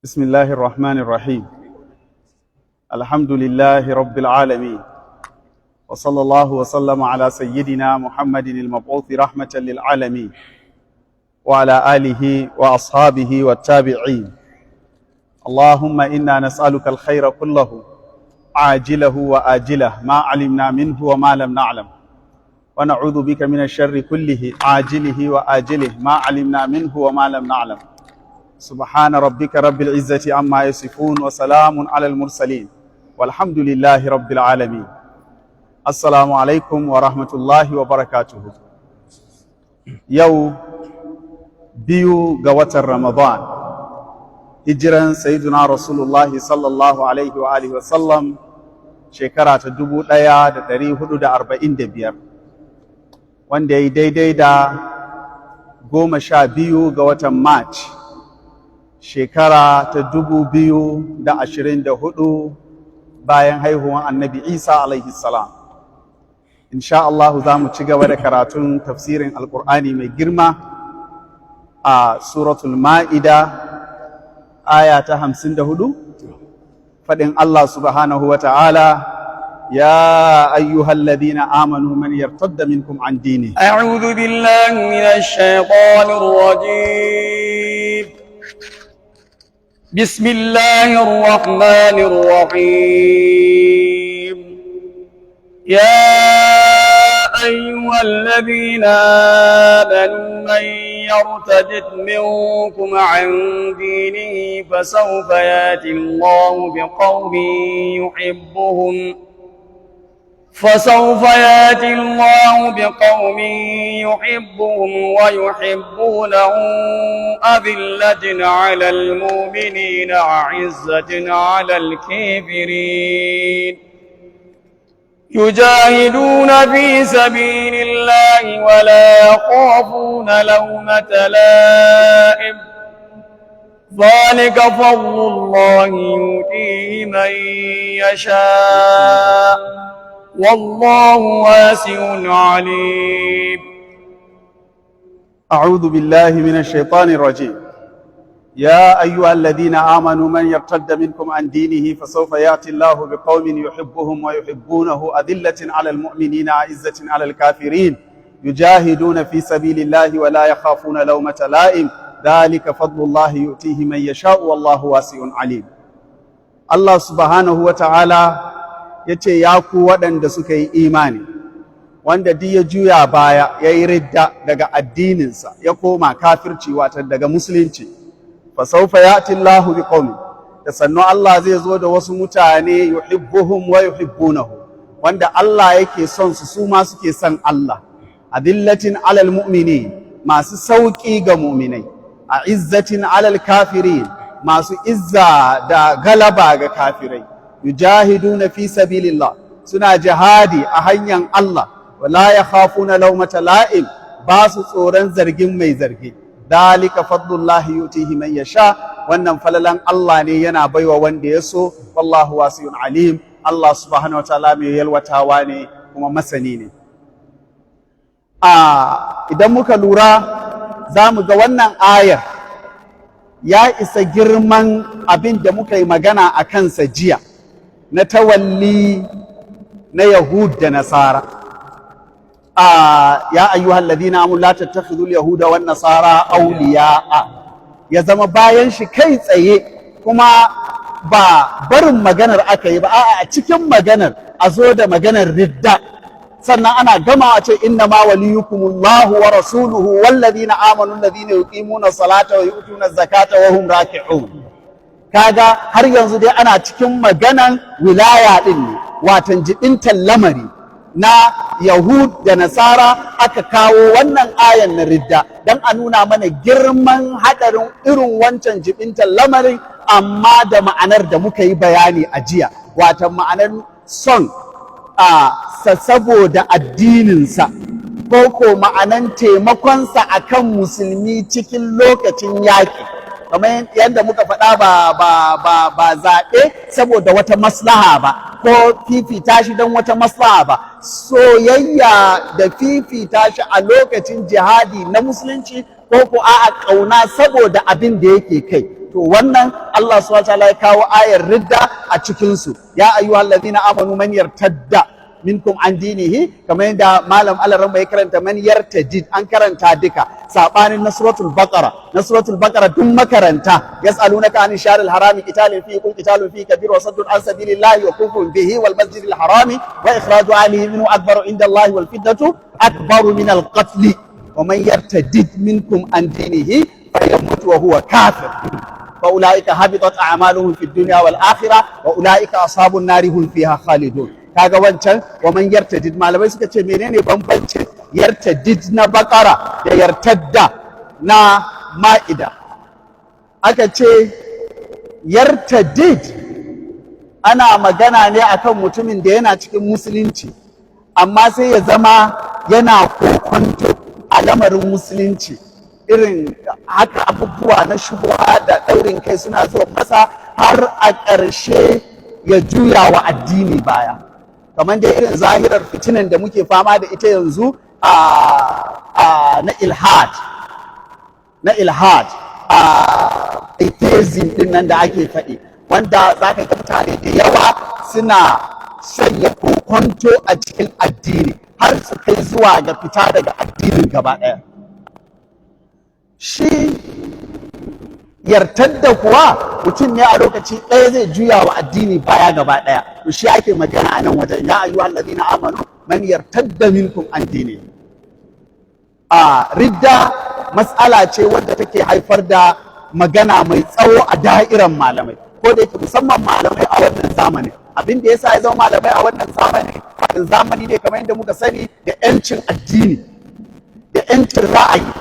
بسم الله الرحمن الرحيم. الحمد لله رب العالمين، وصلى الله وسلم على سيدنا محمد المبعوث رحمة للعالمين وعلى آله وأصحابه والتابعين. اللهم إنا نسألك الخير كله، عاجله وآجله، ما علمنا منه وما لم نعلم، ونعوذ بك من الشر كله، عاجله وآجله، ما علمنا منه وما لم نعلم. سبحان ربك رب العزة عما يصفون، وسلام على المرسلين، والحمد لله رب العالمين. السلام عليكم ورحمة الله وبركاته. يوم 2 ga watan Ramadan، hijiran Sayyiduna Rasulullahi sallallahu alaihi wa alihi wasallam shekara ta 1445، wanda ya yi daidai da 12 ga watan March، shekara ta 2024 bayan haihuwan Annabi Isa alaihi salam. Insha Allah za mu ci gaba da karatun tafsirin Alkur'ani mai girma a Suratul Ma'ida، aya ta 54، faɗin Allah subhanahu wa ta'ala: يا أيها الذين آمنوا، من يرتد منكم عن دينه. أعوذ بالله من الشيطان الرجيم. بسم الله الرحمن الرحيم. يا أيها الذين آمنوا، من يرتد منكم عن دينه فسوف ياتي الله بقوم يحبهم ويحبونه، أذلة على المؤمنين، أعزة على الكافرين، يجاهدون في سبيل الله ولا يخافون لومة لائم. ذلك فضل الله يؤتيه من يشاء، والله واسع عليم. أعوذ بالله من الشيطان الرجيم. يا أيها الذين آمنوا، من يرتد منكم عن دينه فسوف يأتي الله بقوم يحبهم ويحبونه، أذلة على المؤمنين، أعزة على الكافرين، يجاهدون في سبيل الله ولا يخافون لومة لائم. ذلك فضل الله يؤتيه من يشاء، والله واسع عليم. الله سبحانه وتعالى yace: ya ku waɗanda suka yi imani، wanda duk ya juya baya، ya yi ridda daga addininsa، ya koma kafirci، wata daga musulunci، fasaufa ya'ti Allahu biqaumin، da sannu Allah zai zo da wasu mutane، yuhibbuhum wa yuhibbunahu، wanda Allah yake son su، su ma suke son Allah، adillatin alal mu'minin، masu sauki ga mu'minai، a'izzatin alal kafirin، masu izza da galaba ga kafirai، yujahiduna fi sabilillah، suna jihadi a hanyar Allah، wala yakhafuna lawmata la'im، ba su tsoron zargin mai zargi. Dalika fadlullahi yutihi man yasha، wannan falalan Allah ne، yana baiwa wanda ya so. Wallahu wasi'un alim، Allah subhanahu wa ta'ala mai yalwatawa ne kuma masani ne. A idan muka lura za mu ga wannan ayar ya isa girman abin da muka yi magana a kansa jiya na tawalli na Yahud da Nasara. A يا أيها الذين آمنوا، لا تتخذوا اليهود والنصارى أولياء، ya zama bayan shi kai tsaye، kuma ba barin maganar aka yi ba, a'a، a cikin maganar a zo da maganar ridda، sannan ana gama a ce: إنما وليكم الله ورسوله والذين آمنوا الذين يقيمون الصلاة ويؤتون الزكاة وهم راكعون. Kaga har yanzu dai ana cikin maganan wilaya din ne، watan jibintan lamari na Yahud da Nasara aka kawo wannan ayan na ridda don a nuna mana girman haɗarin irin wancan jibintan lamarin، amma da ma'anar da muka yi bayani a jiya، watan ma'anar son a saboda addininsa، ko ma'anan taimakonsa akan musulmi cikin lokacin yaƙi، kamar yadda muka faɗa، ba zaɓe saboda wata maslaha ba ko fifita shi don wata maslaha ba، soyayya da fifita shi a lokacin jihadi na musulunci، ko a'a, ƙauna saboda abin da yake kai. To wannan Allah subhanahu wataala ya kawo ayar ridda a cikin su, ya ayyuhallazina amanu man yartadda minkum an dinihi, kamar yadda malam Alaran ya karanta man yartadid, an karanta duka, sabanin na suratul baqara. Na suratul baqara duk makaranta yas'alunaka an shahril harami qitalin fihi qul qitalun fihi kabir wa saddun an sabilillahi wa kufrun bihi wal masjidil harami wa ikhraju ahlihi minhu akbaru inda Allahi wal fitnatu akbaru min al qatl wa man yartadid minkum an dinihi fayamut wa huwa kafir fa ulaika habitat a'maluhum fid dunya wal akhirah wa ulaika ashabun nari hum fiha khalidun. Kaga wancan wa man yartadid, malamai suka ce menene bambancin yartadid na bakara da yartadda na ma'ida? Aka ce yartadid ana magana ne akan mutumin da yana cikin musulunci, amma sai ya zama yana kokonto a lamarin musulunci, irin haka abubuwa na shubuha da ɗaurin kai suna zuwa masa har a ƙarshe ya juya wa addini baya, kamar dai irin zahirar fitinan da muke fama da ita yanzu a na ilhad, a atheism din nan da ake faɗi, wanda za ka ga mutane da yawa suna sanya kokonto a cikin addini har su kai zuwa ga fita daga addinin gaba ɗaya. Shi yartadda kuwa mutum ne a lokaci ɗaya zai juya wa addini baya gaba ɗaya. To shi ake magana a nan wajen, ya ayyuhal ladina amanu man yartadda minkum an dini. A ridda mas'ala ce wadda take haifar da magana mai tsawo a da'iran malamai, ko da yake musamman malamai a wannan zamani. Abin da yasa ya zama malamai a wannan zamani, wannan zamani ne kamar yadda muka sani da 'yancin addini, da 'yancin ra'ayi,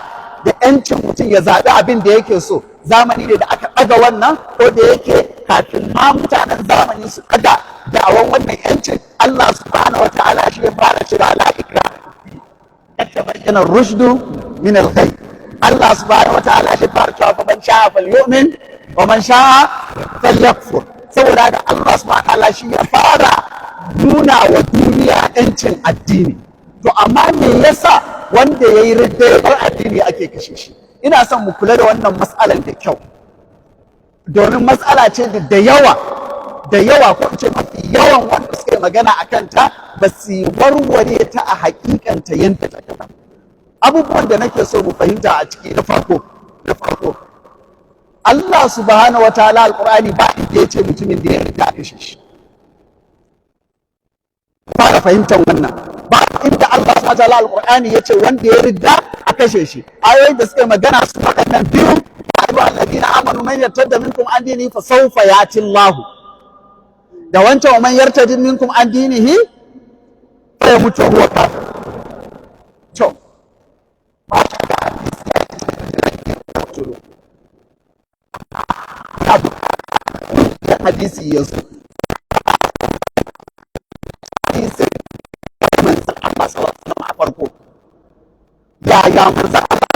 da 'yancin mutum ya zaɓi abin da yake so. Zamani ne da aka ɗaga wannan, ko da yake kafin ma mutanen zamani su ɗaga da'awan wannan 'yancin, Allah subhanahu wataala shi ya fara cewa la ikraha, tabayyana rushdu min al-ghayy. Allah subhanahu wataala shi fara cewa fa man sha'a falyu'min wa man sha'a falyakfur. Saboda haka Allah subhanahu wataala shi ya fara nuna wa duniya 'yancin addini. To amma me yasa wanda ya yi ridda ya bar addini ake kashe shi? Ina son mu kula da wannan mas'alan da kyau, domin mas'ala ce da yawa da yawa, ko in ce mafi yawan wanda suka yi magana a kanta ba su warware ta a hakikanta yadda take ba. Abubuwan da nake so mu fahimta a ciki, na farko, Allah subhanahu wataala alqur'ani ba inda ya ce mutumin da ya ridda a kashe shi. Fara fahimtar wannan, ba inda Allah subhanahu wataala alqur'ani ya ce wanda ya ridda a kashe shi. Ayoyin da suka yi magana su waɗannan biyu, ya ayyuhal amanu man yartadda minkum an dinihi fa sawfa yati Allah, da wancan man yartadid minkum an dinihi fa yamutu huwa kafir. To ba shakka hadisi ya ce hadisi ya zo hadisi manzon Allah sallallahu alaihi wasallam a farko, ya ya manzon Allah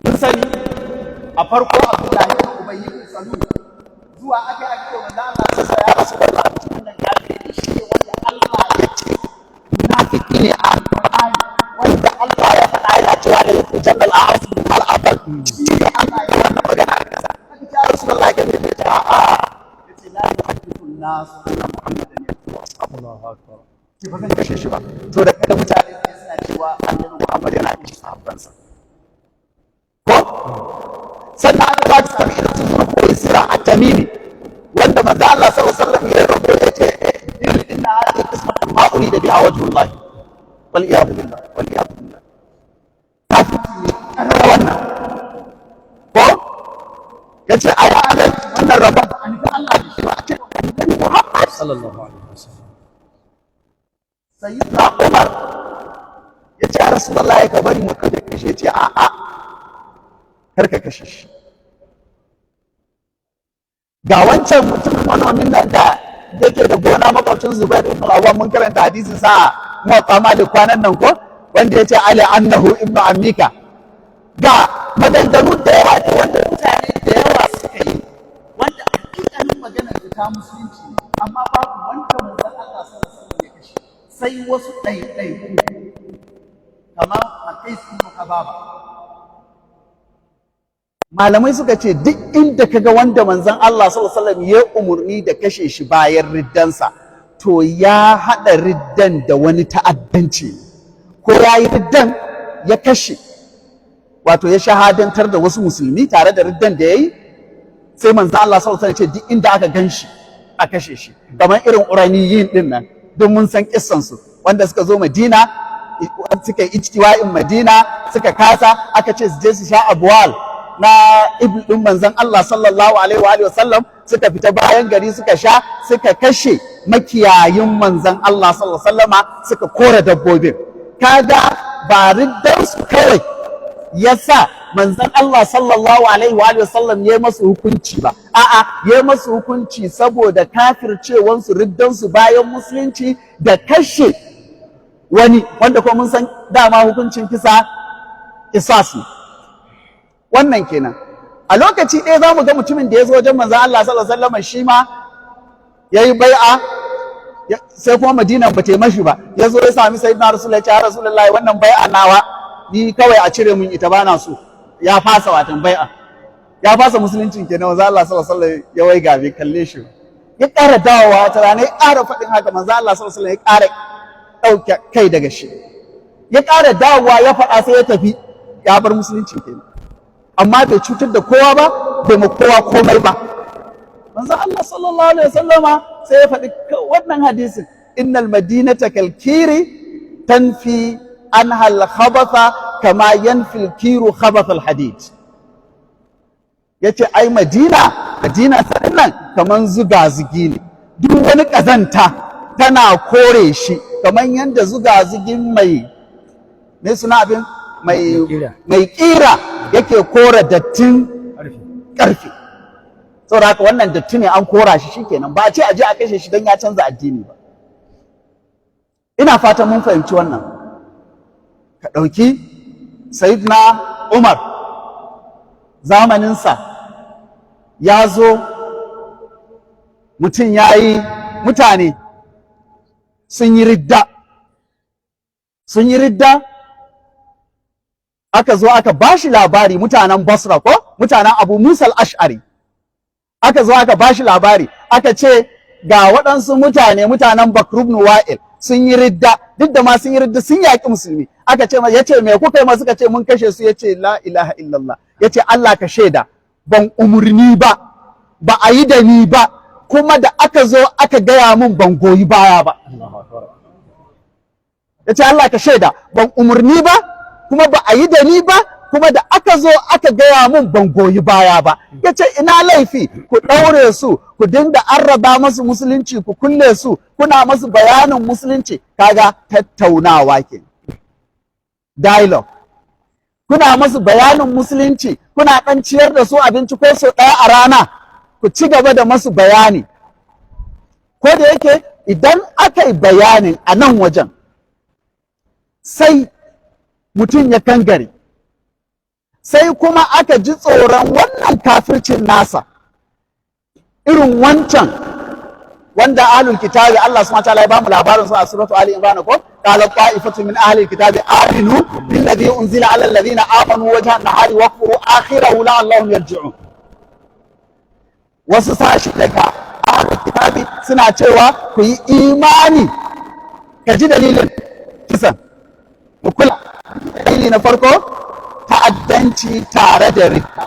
mun sani a farko Abdullahi ibn Ubay ibn Salul zuwa aka yi aka manzon Allah sai ya Rasulullah, mutumin nan kafiri shi ne wanda Allah ya ce munafiki ne a Alqur'ani, wanda Allah ya faɗa yana cewa da yukhrijanna al-a'azzu min al-adhall, shi ne Allah ya wannan magana a kasa. Aka ce ya Rasulullah ka ne ce a'a, yace la yuhaddithu an-nas anna Muhammadan yaqtulu ashabahu. Allahu akbar. Ce ba zan kashe shi ba, to da kada mutane sai suna cewa annabi Muhammad yana kashe sahabbansa. Ko sannan aka ba ta sami irin su koyi sira a tamimi wanda manzo Allah sallallahu alaihi wasallam ya rubuta, ya ce inna hadhihi qismatun ma urida biha wajhullah, wal iyad billah, wal iyad billah. Kafirci ne karara wannan. Ko yace ai adalci wannan rabon ba an ga Allah da shi ba, a ce annabi Muhammad sallallahu alaihi wasallam. Sayyidina Umar ya ce ya Rasulullah ka bari mu kada kashe, ce a a kar ka kashe shi. Ga wancan mutumin manomin nan da yake da gona makwabcin Zubair ibn Awwam, mun karanta hadisin sa Muwatta Malik kwanan nan, ko wanda ya ce ali annahu ibnu ammika. Ga maganganu da yawa da wanda mutane da yawa suka yi, wanda hakikanin maganar da ta musulunci, amma babu wanda manzon Allah sallallahu alaihi wasallam ya kashe sai wasu ɗaiɗaiku kamar Qais ibn Hababa. Malamai suka ce duk inda kaga wanda manzon Allah sallallahu alaihi wasallam ya umurni da kashe shi bayan riddansa, to ya haɗa riddan da wani ta'addanci, ko ya yi riddan ya kashe, wato ya shahadantar da wasu musulmi tare da riddan da ya yi, sai manzon Allah sallallahu alaihi wasallam ce duk inda aka gan shi a kashe shi. Kamar irin uraniyin din nan, duk mun san kissan su, wanda suka zo Madina, suka yi ijtiwa'in Madina, suka kasa, aka ce su je su sha abwal na ibn din manzon Allah sallallahu alaihi wa alihi wasallam, suka fita bayan gari suka sha, suka kashe makiyayin manzon Allah sallallahu alaihi wasallama, suka kore dabbobin. Kaga ba riddan su kawai yasa manzon Allah sallallahu alaihi wa alihi wasallam ya masu hukunci ba, a'a, ya masu hukunci saboda kafircewansu, riddansu bayan musulunci da kashe wani, wanda kuma mun san dama hukuncin kisa kisas ne. Wannan kenan. A lokaci ɗaya za mu ga mutumin da ya zo wajen manzon Allah sallallahu alaihi wasallam, shi ma ya yi bai'a, sai kuma Madina ba ta yi mashi ba. Ya zo ya sami Sayyidina Rasulullahi, ya ce, "Ya Rasulullahi, wannan bai'a nawa ni kawai a cire mun ita, bana so." Ya fasa watan bai'a, ya fasa musuluncin kenan. Manzon Allah sallallahu alaihi wasallam ya waiga, bai kalle shi. Ya ƙara dawowa wata rana, ya ƙara faɗin haka, manzon Allah sallallahu alaihi wasallam ya ƙara ɗauke kai daga shi. Ya ƙara dawowa ya faɗa, sai ya tafi ya bar musulunci kenan, amma bai cutar da kowa ba, bai ma kowa komai ba. Manzo Allah sallallahu alaihi wasallama sai ya faɗi wannan hadisin: "Innal madinata kalkiri tanfi anha al khabatha kama yanfi al kiru khabath al hadid." Yace ai Madina, Madina sannan kaman zuga zugi ne, duk wani kazanta tana kore shi, kaman yanda zuga zugin mai me suna abin mai kira yake kora dattin karfe. Saboda haka wannan datti ne, an kora shi, shikenan. Ba a ce a je a kashe shi don ya canza addini ba. Ina fatan mun fahimci wannan. Ka ɗauki Sayyidina Umar, zamaninsa ya zo mutum ya yi, mutane sun yi ridda, sun yi ridda. Aka zo aka bashi labari, mutanen Basra ko mutanen Abu Musa al-Ash'ari, aka zo aka bashi labari, aka ce ga waɗansu mutane, mutanen Bakr ibn Wa'il, sun yi ridda, duk da ma sun yi ridda sun yaƙi musulmi. Aka ce, ya ce, "Me kuka yi ma?" Suka ce, "Mun kashe su." Ya ce, "La ilaha illallah." Ya ce, "Allah ka shaida, ban umurni ba, ba a yi da ni ba, kuma da aka zo aka gaya mun ban goyi baya ba." Ya ce, "Allah ka shaida, ban umurni ba, kuma ba a yi da ni ba, kuma da aka zo aka gaya mun ban goyi baya ba." Ya ce, "Ina laifi? Ku ɗaure su, ku dinga arraba masu musulunci, ku kulle su, kuna masu bayanin musulunci." Kaga tattaunawa ke, dialogue. Kuna masu bayanin musulunci, kuna ɗan ciyar da su abinci ko sau ɗaya a rana, ku ci gaba da masu bayani. Ko da yake idan aka yi bayanin a nan wajen sai mutum ya kangare, sai kuma aka ji tsoron wannan kafircin nasa irin wancan wanda ahlul kitabi, Allah subhanahu wa ta'ala ya bamu labarin su a suratu Ali Imran, ko qala ta'ifatu min ahlil kitabi aminu billadhi unzila ala alladhina amanu wajha an-nahari wakfuru akhirahu la'allahum yarji'un. Wasu sashi daga ahlul kitabi suna cewa ku yi imani. Ka ji dalilin kisan, mu kula. Dalili na farko, ta'addanci tare da ridda.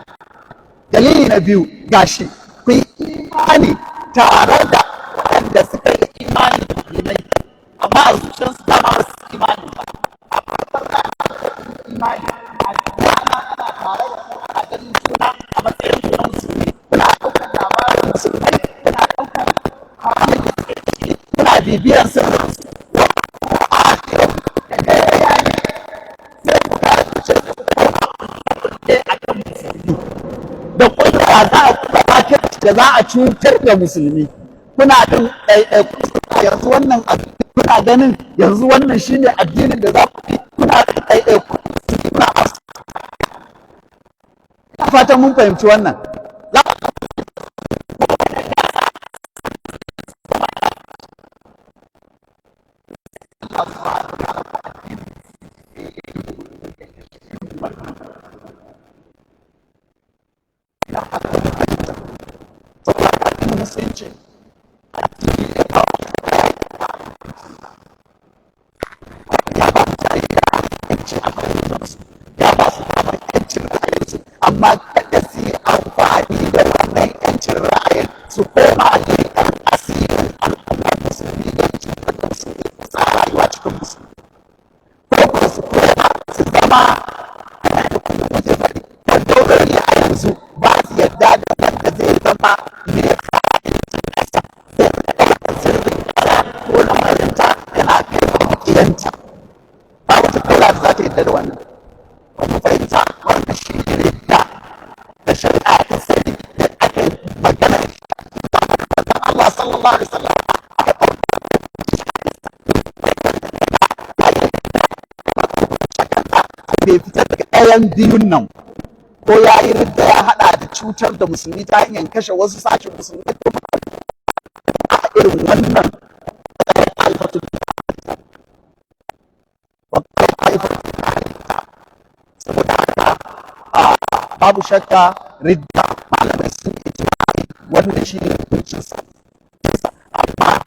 Dalili na biyu gashi: ku yi imani tare da waɗanda suka yi imani da musulmai, amma a zuciyarsu dama ba su imani ba. Imani a rana ana tare da ku, ana ganin juna a matsayin ku na musulmi, kuna ɗaukar labarin musulmai, kuna ɗaukar halin da suke ciki, kuna bibiyar sirrinsu, da yayi sai ku kafirce, ku koma a kan musulmi da kulla, za a kula makirci da za a cutar da musulmi. Kuna bin ɗaiɗaiku, yanzu wannan kuna ganin yanzu wannan shine addinin da za ku bi, kuna bin ɗaiɗaiku kuna masu. Ina fatan mun fahimci wannan. Amma kada su yi amfani da wannan yancin ra'ayin su koma leƙen asirin al'ummar musulmi don cutar da musulmi ko sa rayuwa cikin musulmi, ko ko su koma su zama ana da kullum muke faɗi ko daurari a yanzu ba su yarda da wanda zai zama mai ha'incin ƙasa ko ɗaukar sirrin ƙasa ko lamarinta yana kai wa makiyanta. Ba wata daula da za ta yarda da wannan. Ba mu fahimta, wannan shi ne ridda da shari'a ta sani da aka yi magana da Allah sallallahu alaihi wasallam. Bai fitar daga ɗayan biyun nan, ko ya yi ridda ya haɗa da cutar da musulmi ta hanyar kashe wasu sashen musulmi, ko a irin wannan saboda haka babu shakka ridda malamai sun ijma'i wannan shi ne hukuncinsa. Amma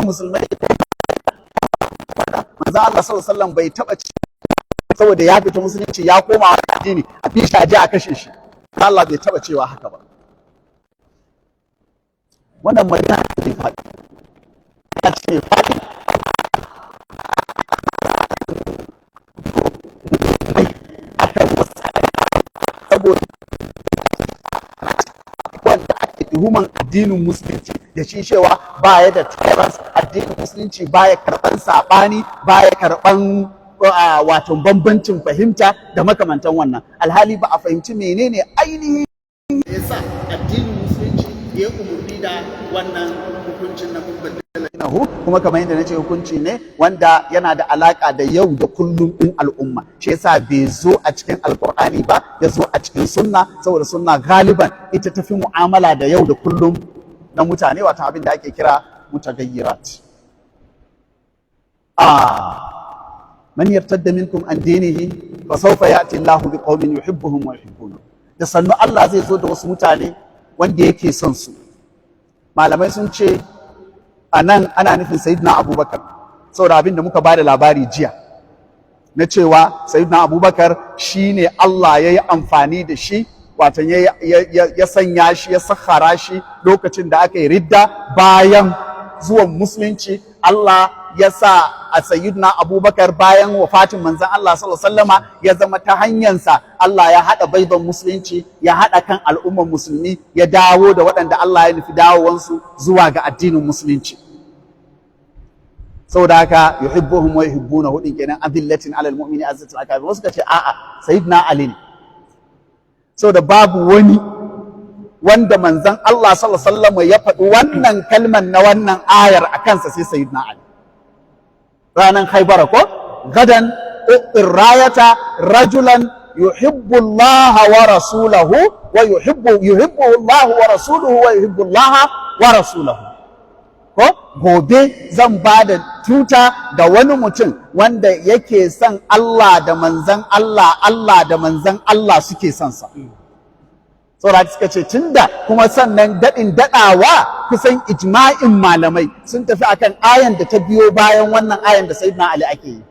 musulmai, manzo Allah sallallahu alaihi wasallam bai taba ci saboda ya fita musulunci ya koma wani addini a fi shi a je a kashe shi. Allah bai taba cewa haka ba. Wannan magana ce faɗi ta ce faɗi akan wasu, saboda wanda ake tuhuman addinin musulunci da shi cewa ba ya da tolerance, addinin musulunci ba ya karɓan saɓani, ba ya karɓan wato bambancin fahimta da makamantan wannan, alhali ba a fahimci menene ainihin yasa addinin musulunci ya umurni da wannan hukuncin na nahu. Kuma kamar yadda nace, hukunci ne wanda yana da alaka da yau da kullum din al'umma, shi yasa bai zo a cikin Alkur'ani ba, ya zo a cikin sunna, saboda sunna galiban ita tafi mu'amala da yau da kullum na mutane, wato abin da ake kira mutagayyirat. Man yartadda minkum an dinihi fa sawfa ya'ti Allahu biqaumin yuhibbuhum wa yuhibbunahu. Da sannu Allah zai zo da wasu mutane wanda yake son su. Malamai sun ce a nan ana nufin Sayyidina Abubakar, saboda abin da muka bada labari jiya na cewa Sayyidina Abubakar shine Allah ya yi amfani da shi, watan ya sanya shi, ya sakhara shi lokacin da aka yi ridda bayan zuwan musulunci. Allah ya sa a Sayyidina Abubakar bayan wafatin manzon Allah sallallahu alaihi wasallama ya zama ta hanyarsa Allah ya haɗa baibon musulunci, ya haɗa kan al'umman musulmi, ya dawo da waɗanda Allah ya nufi dawowansu zuwa ga addinin musulunci. Saboda haka yuhibbuhum wa yuhibbunahu din kenan, adillatin alal mu'mini azzatul akabir. Wasu ka ce a'a, Sayyidina Ali ne, saboda babu wani wanda manzon Allah sallallahu alaihi wasallam ya faɗi wannan kalman na wannan ayar a kansa sai Sayyidina Ali ranan Khaibara, ko gadan u'tir rayata rajulan yuhibbu Allah wa rasulahu wa yuhibbu Allah wa rasuluhu wa yuhibbu Allah wa rasulahu, ko gobe zan ba da tuta ga wani mutum wanda yake son Allah da manzan Allah, Allah da manzan Allah suke son sa. Saboda suka ce tunda kuma sannan daɗin daɗawa kusan ijma'in malamai sun tafi akan ayan da ta biyo bayan wannan ayan da Sayyidina Ali ake yi,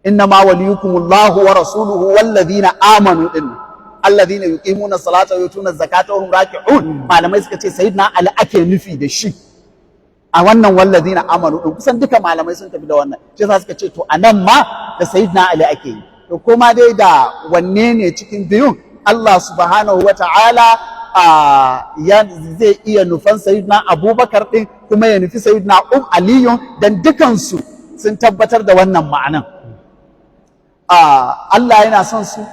innama waliyukumullahu wa rasuluhu wallazina amanu din, alladhina yuqimuna salata wa yutuna zakata wa hum raki'un. Malamai suka ce Sayyidina Ali ake nufi da shi a wannan wallazina amanu din. Kusan duka malamai sun tafi da wannan, shi yasa suka ce to anan ma da Sayyidina Ali ake yi. To koma dai da wanne ne cikin biyun, Allah subhanahu wa ta'ala ya zai iya nufan Sayyidina Abubakar din kuma ya nufi Sayyidina Aliyun, dan dukansu sun tabbatar da wannan ma'anan. Allah yana son su,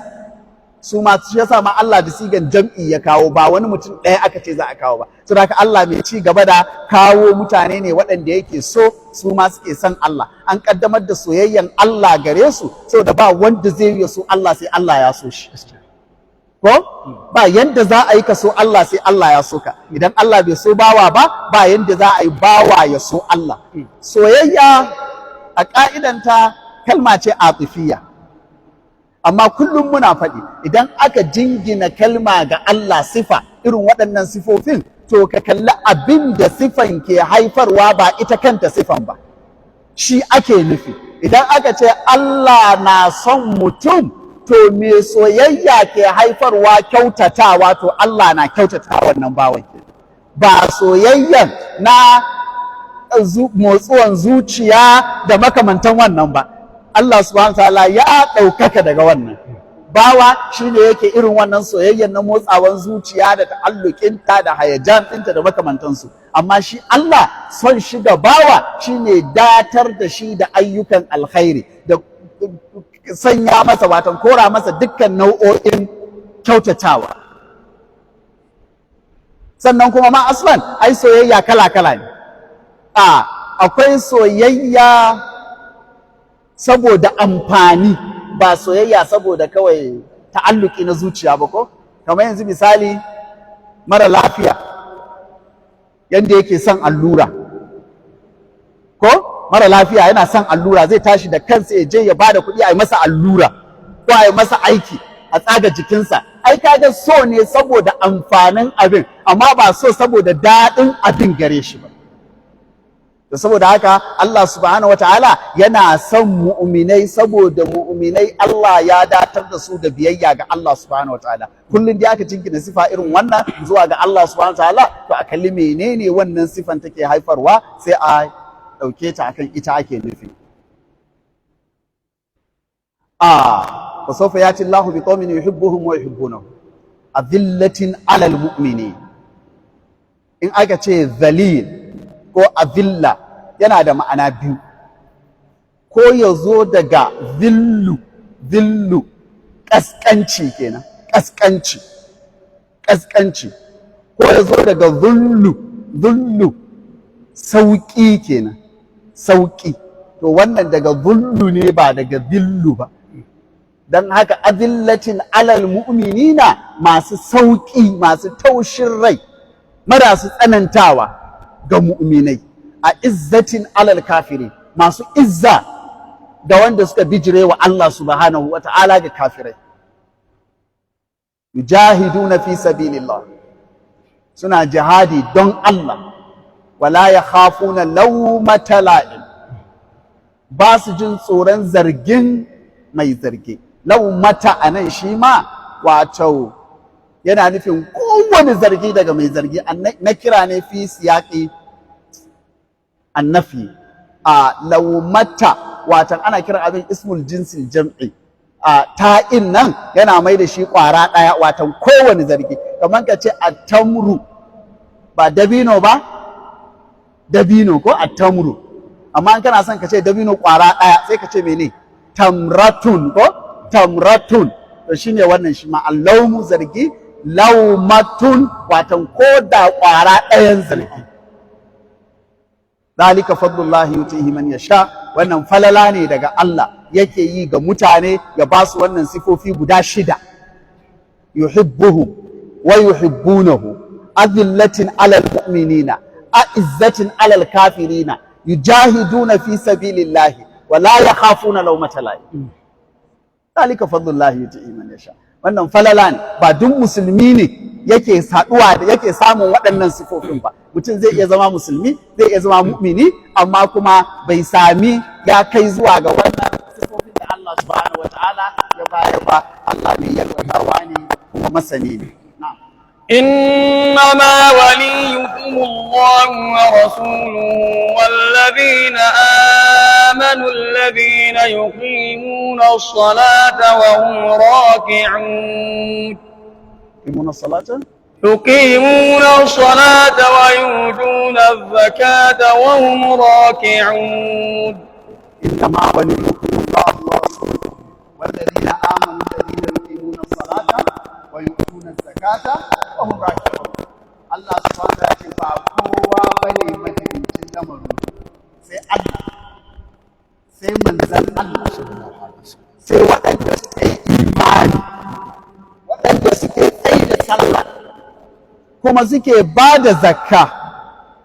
su ma. Shi yasa ma Allah da sigan jam'i ya kawo, ba wani mutum ɗaya aka ce za a kawo ba. Saboda haka Allah mai ci gaba da kawo mutane ne waɗanda yake so, su ma suke son Allah. An kaddamar da soyayyan Allah gare su saboda ba wanda zai yi so Allah sai Allah ya so shi. Ko ba yanda za a yi ka so Allah sai Allah ya so ka. Idan Allah bai so bawa ba, ba yanda za a yi bawa ya so Allah. Soyayya a ka'idanta kalma ce atifiya. Amma kullum muna faɗi, idan aka jingina kalma ga Allah, sifa irin waɗannan sifofin, to ka kalli abin da sifan ke haifarwa, ba ita kanta sifan ba. Shi ake nufi. Idan aka ce Allah na son mutum, to me soyayya ke haifarwa? Kyautatawa. To Allah na kyautata wannan bawan, ba soyayyan na motsuwan zuciya da makamantan wannan ba. Allah subhanahu ta'ala ya ɗaukaka daga wannan. Bawa shine yake irin wannan soyayyan na motsawan zuciya da ta'allukinta da hayajan ɗinta da makamantansu, amma shi Allah, son shi ga bawa shine datar da shi da ayyukan alkhairi da sanya masa, watan kora masa dukkan nau'o'in kyautatawa. Sannan kuma ma aslan ai soyayya kala-kala ne. Akwai soyayya saboda amfani, ba soyayya saboda kawai ta'alluki na zuciya ba. Ko kamar yanzu misali, mara lafiya yanda yake son allura, ko mara lafiya yana son allura, zai tashi da kansa ya je ya bada kuɗi a yi masa allura ko a yi masa aiki a tsaga jikinsa. Ai kaga so ne saboda amfanin abin, amma ba so saboda daɗin abin gare shi ba. Da saboda haka Allah subhanahu wataala yana son mu'minai saboda mu'minai Allah ya datar da su da biyayya ga Allah subhanahu wataala. Kullum dai aka jingina sifa irin wannan zuwa ga Allah subhanahu wataala, to a kalli menene wannan sifan take haifarwa, sai a ɗauke ta akan ita ake nufi. A fasawfa yati Allahu biqaumin yuhibbuhum wa yuhibbunahu azillatin alal mu'minin. In aka ce zalil ko azilla, yana da ma'ana biyu: ko ya zo daga zillu, zillu ƙasƙanci kenan, ƙasƙanci, ƙasƙanci, ko ya zo daga zullu, zullu sauƙi kenan, sauƙi. To wannan daga zullu ne, ba daga zillu ba. Don haka azillatin alal mu'minina, masu sauƙi, masu taushin rai, marasu tsanantawa ga mu'minai. A izzatin alal kafiri, masu izza ga wanda suka bijire wa Allah subhanahu wa ta'ala, ga kafirai. Yujahiduna fi sabilillah, suna jihadi don Allah. Wala yakhafuna lawmata la'im, ba su jin tsoron zargin mai zargi. Laumata a nan shi ma wato yana nufin kowane zargi daga mai zargi. Na kira ne fi siyaƙi annafi. A laumata, watan ana kiran abin ismul jinsil jam'i, a ta'in nan yana mai da shi ƙwara ɗaya, watan kowane zargi. Kamar ka ce attamru, ba dabino ba, dabino ko attamru, amma in kana son ka ce dabino ƙwara ɗaya, sai ka ce mene? Tamratun, ko tamratun. To shine wannan shi ma allaumu, zargi, laumatun, watan ko da ƙwara ɗayan zargi. Zalika fadlullahi yutihi man yasha. Wannan falala ne daga Allah yake yi ga mutane, ya ba su wannan sifofi guda shida: yuhibbuhum wa yuhibbunahu, azillatin alal mu'minina, a'izzatin alal kafirina, yujahiduna fi sabilillahi wa la yakhafuna lawmata la'im. Zalika fadlullahi yutihi man yasha. Wannan falala ne, ba duk musulmi ne yake saduwa da yake samun waɗannan sifofin ba. Mutum zai iya zama musulmi, zai iya zama mu'mini, amma kuma bai sami ya kai zuwa ga wannan sifofin da Allah subhanahu wataala ya bayar ba. Allah mai yalwatawa ne kuma masani ne. Na'am. إنما وليكم الله ورسوله والذين آمنوا الذين يقيمون الصلاة وهم راكعون. يقيمون الصلاة. يقيمون الصلاة ويؤتون الزكاة وهم راكعون. إنما وليكم الله ورسوله والذين آمنوا الذين يقيمون الصلاة ويؤتون الزكاة وهم راكعون. Allah subhanahu wa ta'ala ce ba kowa bane majibincin lamarin sai Allah, sai manzon Allah, sai waɗanda suka yi imani, waɗanda suke tsaye da sallah kuma suke ba da zakka,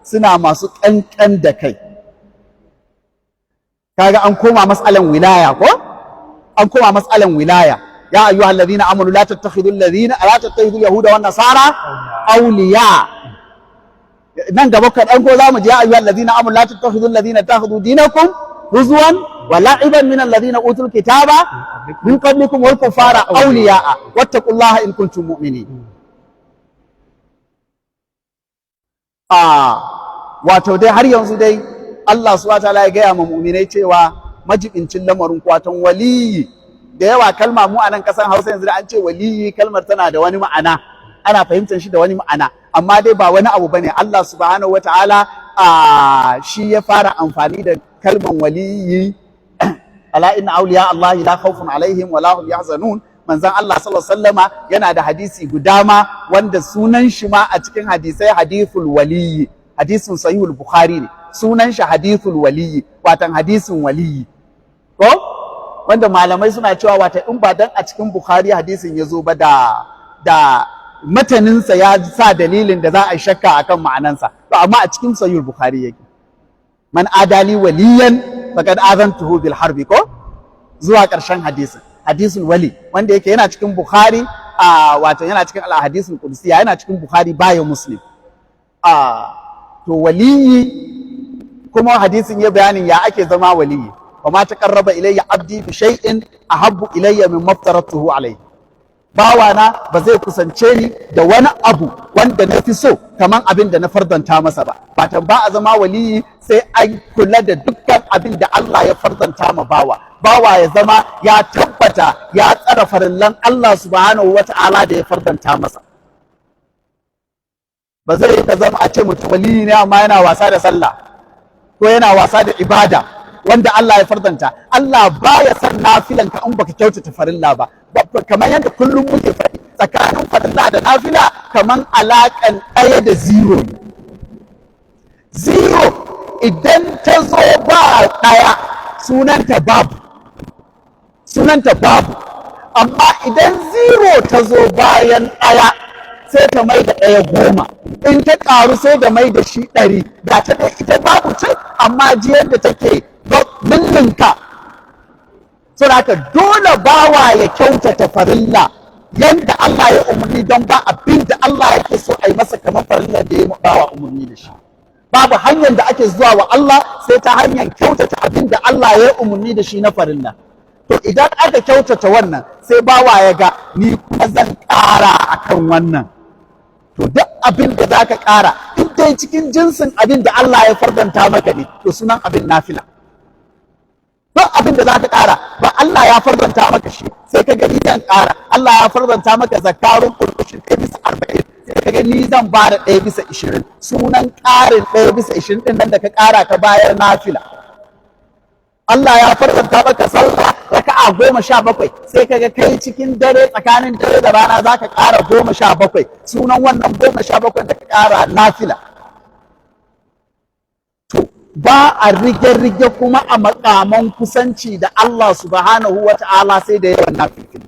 suna masu ƙanƙan da kai. Kaga an koma matsalan wilaya, ko an koma matsalan wilaya. Ya ayyuhal ladhina amanu la tattakhidhu alladhina la tattakhidhu yahuda wan nasara awliya. Nan gaba kaɗan ko za mu ji ya ayyuhal ladhina amanu la tattakhidhu alladhina ittakhadhu dinakum huzwan wa la'iban min alladhina utul kitaba min qablikum wal kuffara awliya'a wattaqullaha in kuntum mu'minin. Wato dai har yanzu dai Allah subhanahu wa ta'ala ya gaya ma mu'minai cewa majibincin lamarin kwatan waliyi. Da yawa kalma mu a nan kasan Hausa yanzu da an ce waliyi, kalmar tana da wani ma'ana, ana fahimtar shi da wani ma'ana, amma dai ba wani abu bane. Allah subhanahu wataala shi ya fara amfani da kalman waliyi. Ala inna awliya Allah la khawfun alaihim wa la hum yahzanun. Manzon Allah sallallahu alaihi wasallama yana da hadisi guda ma wanda sunan shi ma a cikin hadisai hadithul waliyi, hadisin sahihul Bukhari ne, sunan shi hadithul waliyi, watan hadisin waliyi ko, wanda malamai suna cewa wata in ba dan a cikin Bukhari hadisin ya zo ba, da mataninsa ya sa dalilin da za a shakka akan ma'anansa. To amma a cikin sahihul Bukhari yake, man adali waliyan faqad azantuhu bil harbi, ko zuwa ƙarshen hadisin, hadisul wali, wanda yake yana cikin Bukhari, a wato yana cikin al hadisul qudsiya, yana cikin Bukhari bayan Muslim. To waliyi kuma hadisin ya bayanin ya ake zama waliyi. Wa ma taqarraba ilayya abdi bi shay'in ahabbu ilayya mimma aftaratuhu alayhi. Bawana ba zai kusance ni da wani abu wanda na fi so kaman abin da na fardanta masa ba. Watan ba a zama waliyi sai an kula da dukkan abin da Allah ya fardanta ma bawa. Bawa ya zama ya tabbata ya tsara farillan Allah subhanahu wata'ala da ya fardanta masa. Ba zai ka zama a ce mutum waliyi ne amma yana wasa da sallah ko yana wasa da ibada wanda Allah ya fardanta. Allah baya son nafilan ka in baka kyautata farilla ba. Kamar yadda kullum muke faɗi, tsakanin farilla da nafila kamar alaƙan ɗaya da zero ne. Zero idan ta zo ba ɗaya, sunanta babu, sunanta babu. Amma idan zero ta zo bayan ɗaya, sai ta mai da ɗaya 10. In ta ƙaru, sai da mai da shi 100. Ga ta dai ita babu ce, amma jiyar da take ninninka. Saboda haka dole bawa ya kyautata farilla yanda Allah ya umarni, don ba abin da Allah yake so a yi masa kamar farilla da ya bawa umarni da shi. Babu hanyar da ake zuwa wa Allah sai ta hanyar kyautata abin da Allah ya umarni da shi na farilla. To idan aka kyautata wannan, sai bawa ya ga ni kuma zan ƙara akan wannan. To duk abin da zaka ƙara, in dai cikin jinsin abin da Allah ya fardanta maka ne, to sunan abin nafila. Duk abin da zaka ƙara, ba Allah ya fardanta maka shi, sai ka ga ni zan ƙara. Allah ya fardanta maka zakarun kurkushin 1/40, sai ka ga ni zan ba da 1/20. Sunan ƙarin 1/20 ɗin nan da ka ƙara ka bayar nafila. Allah ya fardanta maka sallah raka'a 17, sai ka ga kai cikin dare, tsakanin dare da rana, za ka ƙara 17. Sunan wannan 17 da ka ƙara nafila. To ba a rige-rige kuma a makaman kusanci da Allah subhanahu wa ta'ala sai da yawan nafilfili.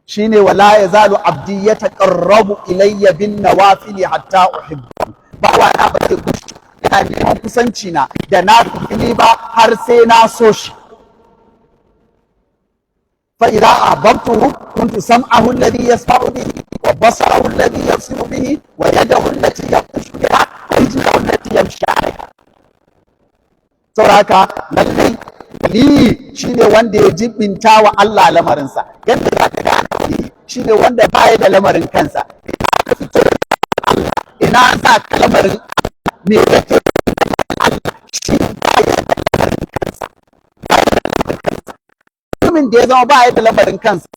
Shine wala yazalu abdi yataqarrabu ilayya bin nawafili hatta uhibbu. Bawa na ba zai gushe yana neman kusanci na da nafilfili ba har sai na so shi. Fa idza ahbabtuhu kuntu sam'ahu alladhi yasma'u bihi wa basarahu alladhi yabsiru bihi wa yadahu allati yabtashu biha wa rijlahu allati yamshi 'alayha. Saboda haka lallai waliyi shine wanda ya jibinta wa Allah lamarinsa. Yadda za ka gane waliyi shine wanda baya da lamarin kansa. Ina ka fito da Allah, ina za ka, lamarin me yake Allah, shi baya da lamarin kansa, baya da lamarin kansa. Mutumin da ya zama baya da lamarin kansa,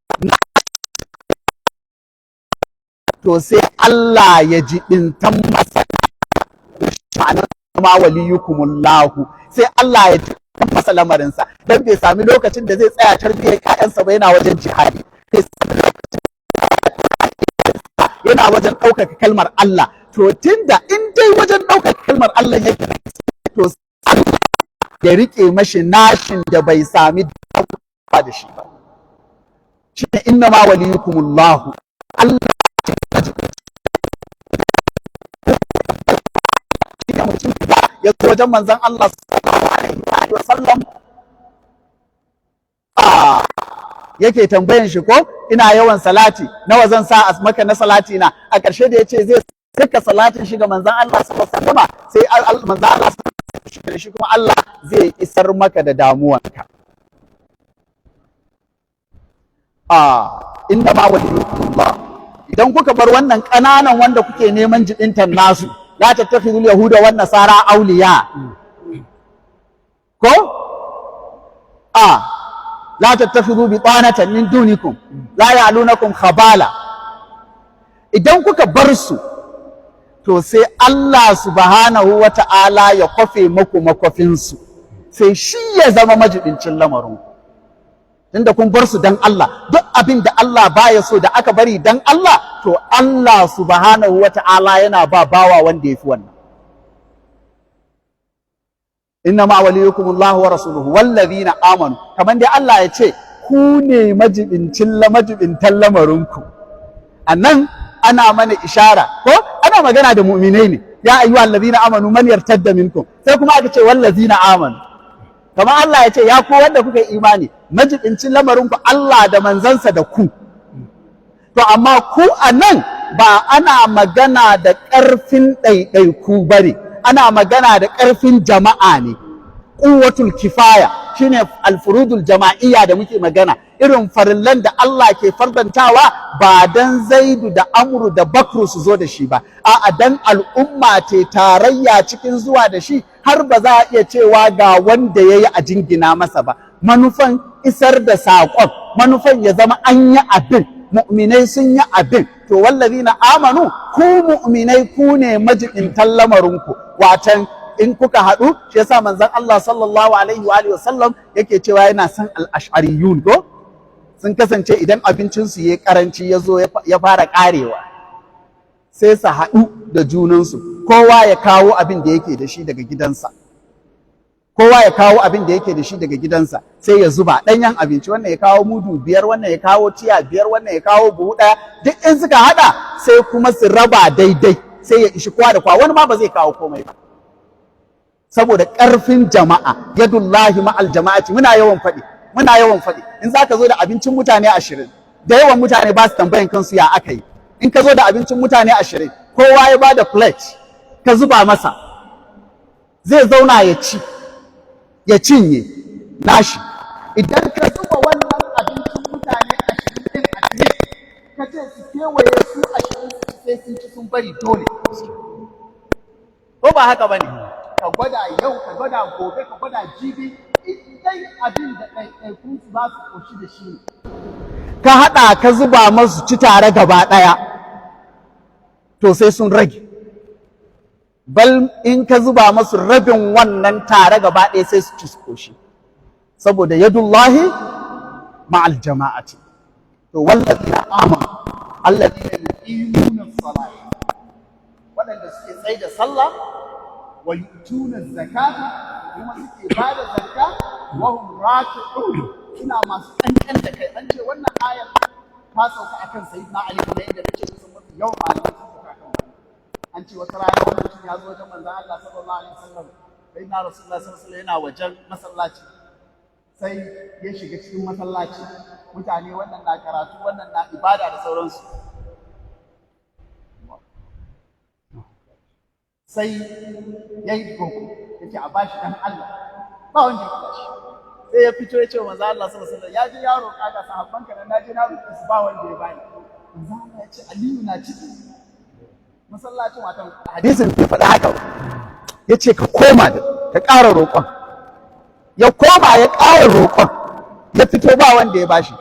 to sai Allah ya jibintan masa. Ma'anar ma waliyukumullahu, sai Allah ya jibintan masa lamarinsa, dan bai sami lokacin da zai tsaya tarbiyyar ƴaƴansa ba, yana wajen jihadi. Bai sami lokacin, yana wajen ɗaukaka kalmar Allah. To tunda in dai wajen ɗaukaka kalmar Allah yake, to Allah ya rike mashi nashin da bai sami da shi ba. Shine inna ma waliyukumullahu, Allah shine mutum da ya zo wajen manzon Allah sallallahu alaihi wa sallam. A Yake tambayan shi, ko ina yawan salati, nawa zan sa a maka na salati na? A ƙarshe da yace zai saka salatin shi ga manzon Allah sallallahu alaihi wasallam, sai manzon Allah shi kuma Allah zai isar maka da damuwanka. A inna ma waliyukumullah. Idan kuka bar wannan ƙananan wanda kuke neman jibintan nasu, la tattakhidul yahuda wan nasara awliya, ko a la tattakhidhu bitanatan min dunikum la ya'lunakum khabala. Idan kuka bar su, to sai Allah subhanahu wata'ala ya kwafe maku makwafinsu, sai shi ya zama majibincin lamarin, tunda kun bar su dan Allah. Duk abin da Allah baya so da aka bari dan Allah, to Allah subhanahu wata'ala yana ba bawa wanda ya fi wannan. Inna ma waliyukum Allah wa rasuluhu wallazina amanu. Kamar dai Allah ya ce ku ne majibincin majibintan lamarinku. Anan ana mana ishara, ko ana magana da mu'minai ne, ya ayyuha allazina amanu man yartadda minkum, sai kuma aka ce wallazina amanu. Kamar Allah ya ce, ya ku wanda kuka yi imani, majibincin lamarinku Allah da manzansa da ku. To amma ku a nan ba ana magana da ƙarfin ɗaiɗaiku ba ne, ana magana da ƙarfin jama'a ne. Ƙuwatul kifaya shine alfurudul jama'iyya da muke magana, irin farillan da Allah ke fardantawa ba dan Zaidu da Amru da Bakru su zo da shi ba, a'a, dan al'umma ce tarayya cikin zuwa da shi, har ba za a iya cewa ga wanda ya yi a jingina masa ba. Manufan isar da saƙon, manufan ya zama an yi abin, mu'minai sun yi abin. To wallazina amanu, ku mu'minai, ku ne majibintan lamarinku. Watan in kuka haɗu, shi yasa manzon Allah sallallahu alaihi wa alihi wasallam yake cewa yana son al-ash'ariyun, ko sun kasance idan abincinsu ya karanci, ya zo ya fara karewa, sai su haɗu da junansu, kowa ya kawo abin da yake da shi daga gidansa, kowa ya kawo abin da yake da shi daga gidansa, sai ya zuba ɗanyen abinci. Wannan ya kawo mudu 5, wannan ya kawo tiya 5, wannan ya kawo buhu 1. Duk in suka haɗa, sai kuma su raba daidai, sai ya ishi kowa da kowa. Wani ma ba zai kawo komai ba, saboda ƙarfin jama'a. Yadullahi ma'al jama'ati. Muna yawan faɗi, muna yawan faɗi. In za ka zo da abincin mutane 20, da yawan mutane ba su tambayan kansu ya aka yi. In ka zo da abincin mutane 20, kowa ya ba da plate, ka zuba masa, zai zauna ya ci, ya cinye nashi. Idan ka zuba wannan abincin mutane 20 ɗin a tire, ka ce su kewaye su 20 su ci, sai sun ci sun bari dole. Ko ba haka ba ne? Ka gwada yau, ka gwada gobe, ka gwada jibi. In dai abin da ɗaiɗaikun su za su ƙoshi da shi ne, ka haɗa ka zuba masu ci tare gaba ɗaya, to sai sun rage. Bal in ka zuba masu rabin wannan tare gaba ɗaya, sai su ci su ƙoshi, saboda yadullahi ma'al jama'ati. To wallazina amanu alladhina yuqimuna as-salata, waɗanda suke tsaye da sallah, wa yu'tuna zakata, kuma suke ba da zakka, wa hum raki'un, suna masu kankan da kai. An ce wannan ayar ta sauka akan Sayyidina Ali, kamar yadda nace kusan mafi yawan malamai sun sauka akan wannan. An ce wata rana wani mutum ya zo wajen manzon Allah sallallahu alaihi wasallam, Sayyidina Rasulullah sallallahu alaihi wasallam yana wajen masallaci, sai ya shiga cikin masallaci. Mutane wannan na karatu, wannan na ibada da sauransu. Sai ya yi roƙo, ya ce a bashi dan Allah. Ba wanda ya kula shi. Sai ya fito ya ce wa manzo Allah sallallahu alaihi wasallam, ya je ya roƙa, ga sahabban ka nan, na je na roƙe su, ba wanda ya bani. Manzo Allah ya ce, Aliyu na ciki masallacin. Watan hadisin bai faɗi haka ba. Ya ce, ka koma da ka ƙara roƙon. Ya koma ya ƙara roƙon. Ya fito, ba wanda ya bashi.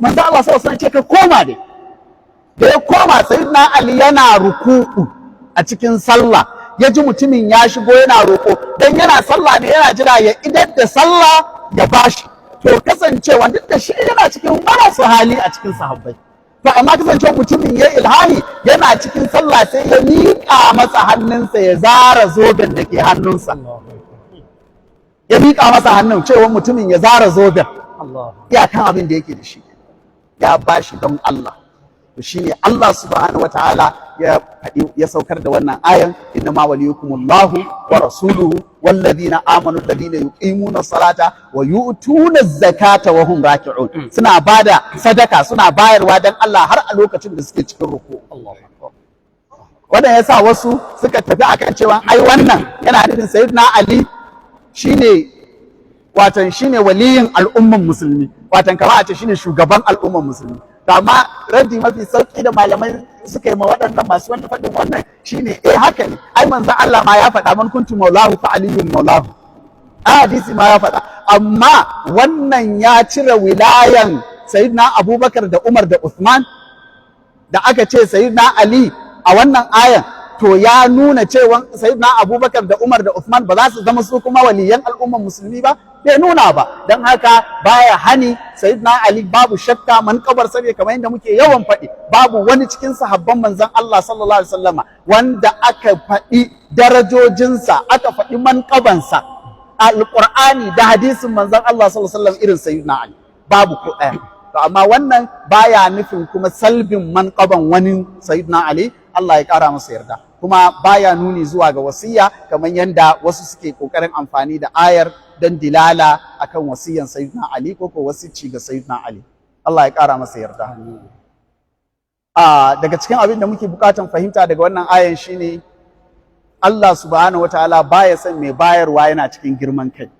Manzo Allah sallallahu alaihi wasallam ce, ka koma dai. Da ya koma, Sayyidina Ali yana ruku'u a cikin sallah, ya ji mutumin ya shigo yana roƙo. Dan yana sallah ne, yana jira ya idar da sallah ya bashi. To kasancewa duk da shi yana cikin marasu hali a cikin sahabbai, to amma kasancewa mutumin ya ilhahi yana cikin sallah, sai ya miƙa masa hannunsa ya zara zoben da ke hannunsa. Ya miƙa masa hannun cewa mutumin ya zara zoben, iyakan abin da yake da shi ya bashi don Allah. To shine Allah subhanahu wataala ya faɗi, ya saukar da wannan ayan, inna ma waliyukumullahu wa rasuluhu. Wallazina amanu alladhina yuqimuna salata wa yu'tuna zakata wa hum raki'un. Suna bada sadaka, suna bayarwa dan Allah har a lokacin da suke cikin ruku. Wannan yasa wasu suka tafi akan cewa ai wannan yana nufin Sayyidina Ali shine, watan shine waliyin al'umman musulmi, watan kamar a ce shine shugaban al'umman musulmi. To amma raddi mafi sauki da malamai suka yi ma waɗannan masu wanda faɗin wannan shine, eh, haka ne, ai manzon Allah ma ya faɗa: "Man kuntu maulahu fa Aliyyun maulahu." A hadisi ma ya faɗa, amma wannan ya cire wilayan Sayyidina Abubakar da Umar da Uthman da aka ce Sayyidina Ali a wannan ayan? To ya nuna cewa Sayyidina Abubakar da Umar da Uthman ba za su zama su kuma waliyan al'umman musulmi ba? Bai nuna ba. Don haka baya hani. Sayyidina Ali babu shakka mankabar sa ne, kamar yadda muke yawan faɗi, babu wani cikin sahabban manzon Allah sallallahu alaihi wasallama wanda aka faɗi darajojinsa, aka faɗi mankabansa, Alƙur'ani da hadisin manzon Allah sallallahu alaihi wasallam, irin Sayyidina Ali, babu ko ɗaya. To amma wannan baya nufin kuma salbin manƙaban wani Sayyidina Ali, Allah ya ƙara masa yarda, kuma baya nuni zuwa ga wasiya kamar yadda wasu suke ƙoƙarin amfani da ayar don dilala akan wasiyan Sayyidina Ali ko wasicci ga Sayyidina Ali, Allah ya ƙara masa yarda. A daga cikin abin da muke buƙatan fahimta daga wannan ayan shine Allah subhanahu wataala baya son mai bayarwa yana cikin girman kai.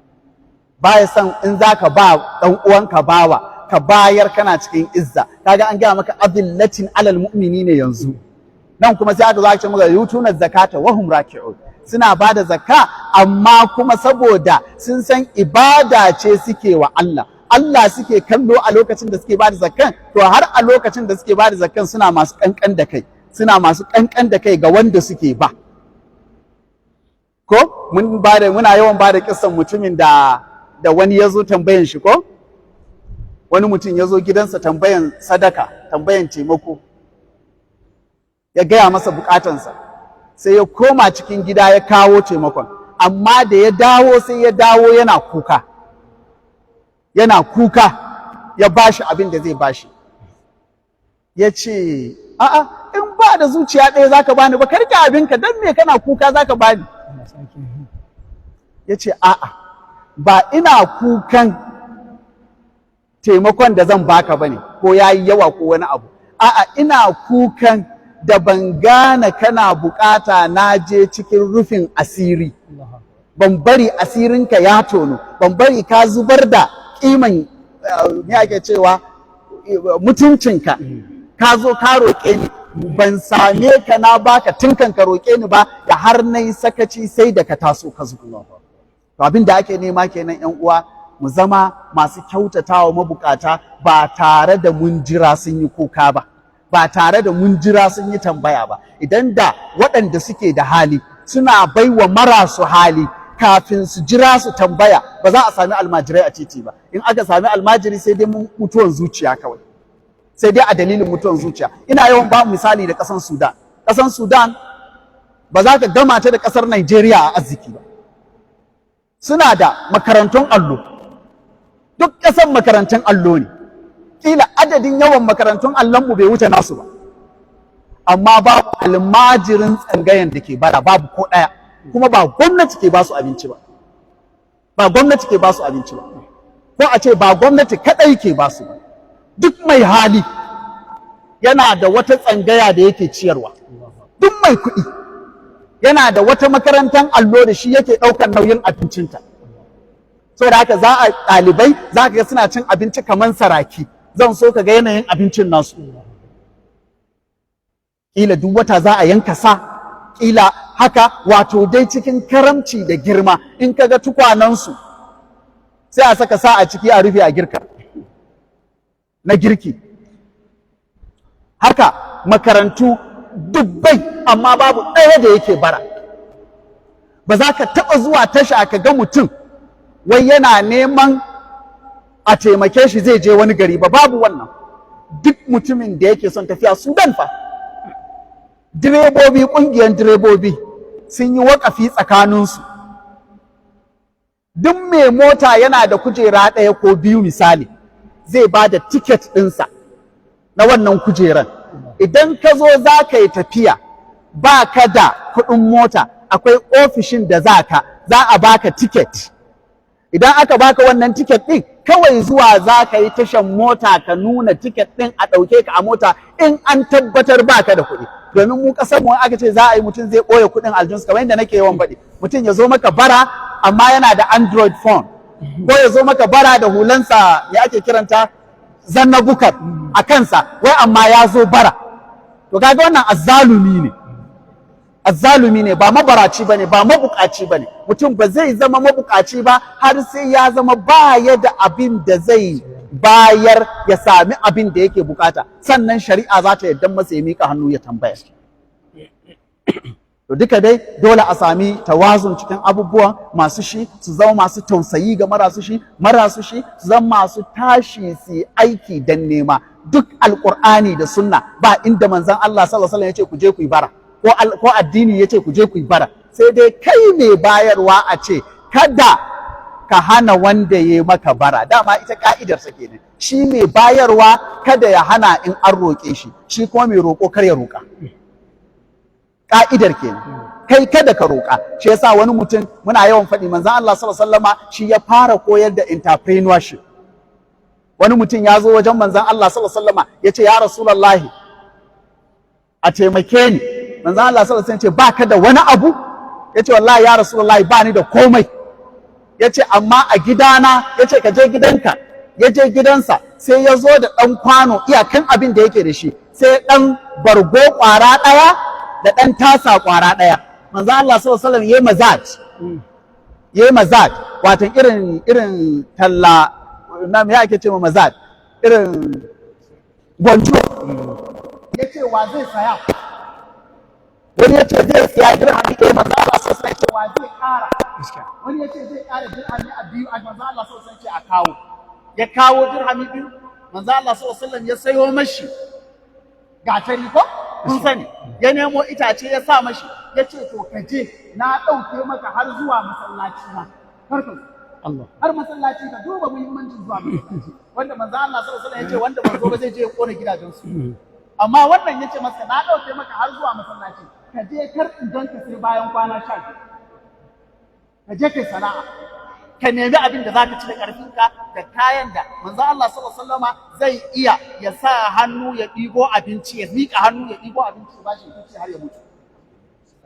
Baya son in zaka ba ɗan uwanka bawa, ka bayar kana cikin izza. Kaga an gaya maka azillatin alal mu'minina, yanzu nan kuma sai aka zo aka ce maka yutuna zakata wa hum raki'un. Suna bada zakka, amma kuma saboda sun san ibada ce suke wa Allah, Allah suke kallo a lokacin da suke bada zakkan. To har a lokacin da suke bada zakkan suna masu kankan da kai, suna masu kankan da kai ga wanda suke ba. Ko mun bada, muna yawan bada kissan mutumin da wani ya zo tambayan shi, ko wani mutum ya zo gidansa tambayan sadaka, tambayan taimako. Ya gaya masa bukatansa, sai ya koma cikin gida ya kawo taimakon. Amma da ya dawo, sai ya dawo yana kuka, yana kuka. Ya bashi abin da zai bashi, ya ce, "A'a, in ba da zuciya ɗaya zaka bani ba, karke abinka. Don me kana kuka zaka bani?" Ya ce, "A'a, ba ina kukan taimakon da zan baka bane ko yayi yawa ko wani abu. A'a, ina kukan da ban gane kana bukata na je cikin rufin asiri, ban bari asirinka ya tono, ban bari ka zubar da kiman, me ake cewa, mutuncinka, ka zo ka roƙe ni, ban same ka na baka tun kan ka roƙe ni ba, da har na yi sakaci sai da ka taso ka zo." To abin da ake nema kenan, yan uwa, mu zama masu kyautatawa mabukata ba tare da mun jira sun yi kuka ba, ba tare da mun jira sun yi tambaya ba. Idan da waɗanda suke da hali suna baiwa marasu hali kafin su jira su tambaya, ba za a sami almajirai a titi ba. In aka sami almajiri, sai dai mutuwan zuciya kawai, sai dai a dalilin mutuwan zuciya. Ina yawan ba misali da ƙasan Sudan. Ƙasan Sudan ba za ka gama ta da ƙasar Nigeria a arziki ba. Suna da makarantun allo, duk ƙasan makarantun allo ne. Ƙila adadin yawan makarantun allonmu bai wuce nasu ba, amma babu almajirin tsangayan da ke bara, babu ko ɗaya. Kuma ba gwamnati ke ba su abinci ba, ba gwamnati ke ba su abinci ba, ko a ce ba gwamnati kaɗai ke ba su ba. Duk mai hali yana da wata tsangaya da yake ciyarwa. Duk mai kuɗi yana da wata makarantar allo da shi yake ɗaukar nauyin abincinta. Saboda haka za a ɗalibai za ka ga suna cin abinci kamar saraki. Zan so ka ga yanayin abincin nasu. Ƙila duk wata za a yanka sa, ƙila haka, wato dai cikin karamci da girma. In ka ga tukwanansu, sai a saka sa a ciki a rufe a girka na girki. Haka makarantu dubbai, amma babu ɗaya da yake bara. Ba za ka taɓa zuwa tasha ka ga mutum wai yana neman a taimake shi zai je wani gari ba, babu wannan. Duk mutumin da yake son tafiya Sudan fa, direbobi, ƙungiyar direbobi sun yi waƙafi tsakaninsu. Duk mai mota yana da kujera ɗaya ko biyu misali, zai ba da tiket ɗinsa na wannan kujeran. Idan ka zo za ka yi tafiya, ba ka da kuɗin mota, akwai ofishin da za ka Za a baka ticket. Idan aka baka wannan ticket ɗin, kawai zuwa za ka yi tashan mota, ka nuna ticket ɗin, a ɗauke ka a mota in an tabbatar baka da kuɗi. Domin mu ƙasar mu, aka ce za a yi, mutum zai ɓoye kuɗin aljihunsa. Kamar yadda nake yawan faɗi, mutum ya zo maka bara amma yana da Android phone, ko ya zo maka bara da hulansa, ya ake kiranta, zanna bukar a kansa, wai amma ya zo bara. To kaga wannan azzalumi ne, azzalumi ne, ba mabaraci bane, ba mabukaci bane. Mutum ba zai zama mabukaci ba har sai ya zama baya da abin da zai bayar ya sami abin da yake bukata, sannan shari'a za ta yarda masa ya mika hannu ya tambaya. To duka dai dole a sami tawazun cikin abubuwan. Masu shi su zama masu tausayi ga marasu shi, marasu shi su zama masu tashi su yi aiki dan nema. Duk Alkur'ani da Sunna ba inda Manzon Allah sallallahu alaihi wasallam ya ce ku je ku yi bara, ko addini ya ce ku je ku yi bara. Sai dai kai mai bayarwa a ce kada ka hana wanda ya maka bara. Dama ita ka'idarsa kenan. Shi mai bayarwa kada ya hana in an roƙe shi, shi kuma mai roƙo kar ya roƙa. Ka'idar kenan. Kai kada ka roƙa. Shi yasa wani mutum, muna yawan faɗi, Manzon Allah sallallahu alaihi wasallama shi ya fara koyar da entrepreneurship. Wani mutum ya zo wajen Manzon Allah sallallahu alaihi wasallama, ya ce, "Ya Rasulullahi, a taimake ni." Manzon Allah sallallahu alaihi wasallam ce, "Baka da wani abu?" Ya ce, "Wallahi ya Rasulullahi, ba ni da komai." Ya ce, "Amma a gidana." Ya ce, "Ka je gidanka." Ya je gidansa, sai ya zo da ɗan kwano, iyakan abin da yake da shi, sai ɗan bargo ƙwara ɗaya da ɗan tasa ƙwara ɗaya. Manzo Allah sallallahu alaihi wasallam yayi mazad, yayi mazad, wato irin talla na, me ake ce ma mazad, irin gwanjo. Ya ce, "Wa zai saya?" Wani ya ce zai siya dirhami ɗaya. Manzo Allah sallallahu alaihi wasallam ya ce, "Wa zai ƙara?" Wani ya ce zai ƙara dirhami a biyu. Manzo Allah sallallahu alaihi wasallam ya ce a kawo. Ya kawo dirhami 2. Manzo Allah sallallahu alaihi wasallam ya sayo mashi gatari, ko kun sani, ya nemo itace ya sa mashi, ya ce, "To ka je, na ɗauke maka har zuwa masallaci ma, kar ka Allah. har masallaci." Ka duba muhimmancin zuwa masallaci, wanda Manzo Allah sallallahu alaihi wasallam ya ce wanda ban zo ba zai je ya kona gidajensu. Amma wannan ya ce masa, "Na ɗauke maka har zuwa masallaci, ka je, kar in ganka sai bayan kwana 12. Ka je kai sana'a, ka nemi abin da zaka ci da ƙarfinka." Da kayan da Manzo Allah sallallahu alaihi wasallama zai iya ya sa hannu ya ɗibo abinci, ya miƙa hannu ya ɗibo abinci ya bashi ya ci har ya mutu.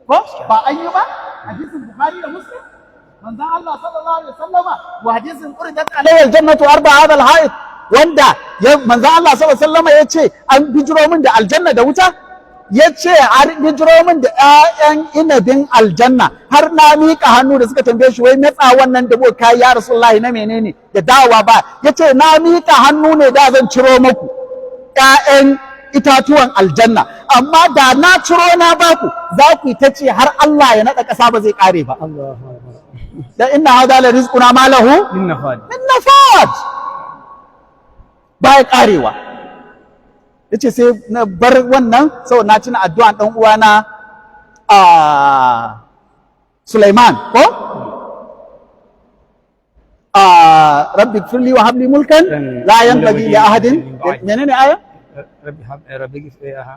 Ko ba an yi ba? Hadisin Bukhari da Muslim, Manzon Allah sallallahu alaihi wasallama, wa hadisin "uridat alayya aljannatu arda hadha alha'id", wanda Manzon Allah sallallahu alaihi wasallama ya ce an bijiro min da aljanna da wuta, ya ce an bijiro min da 'ya'yan inabin aljanna har na miƙa hannu. Da suka tambaye shi, "Wai matsa wannan da kai ya Rasulullahi na menene da dawa ba?" Ya ce, "Na miƙa hannu ne da zan ciro maku 'ya'yan itatuwan aljanna, amma da na ciro na baku, za ku yi ta ce har Allah ya naɗa ƙasa, ba zai ƙare ba." Allahu akbar. Dan inna hadha la rizquna ma lahu Min nafad. min nafad, ba ya ƙarewa. Yace sai na bar wannan saboda na tuna addu'an ɗan uwana a Sulaiman, ko a "rabbi ighfirli wa habli mulkan la yanbaghi li ahadin", menene aya? Rabbi hab rabbi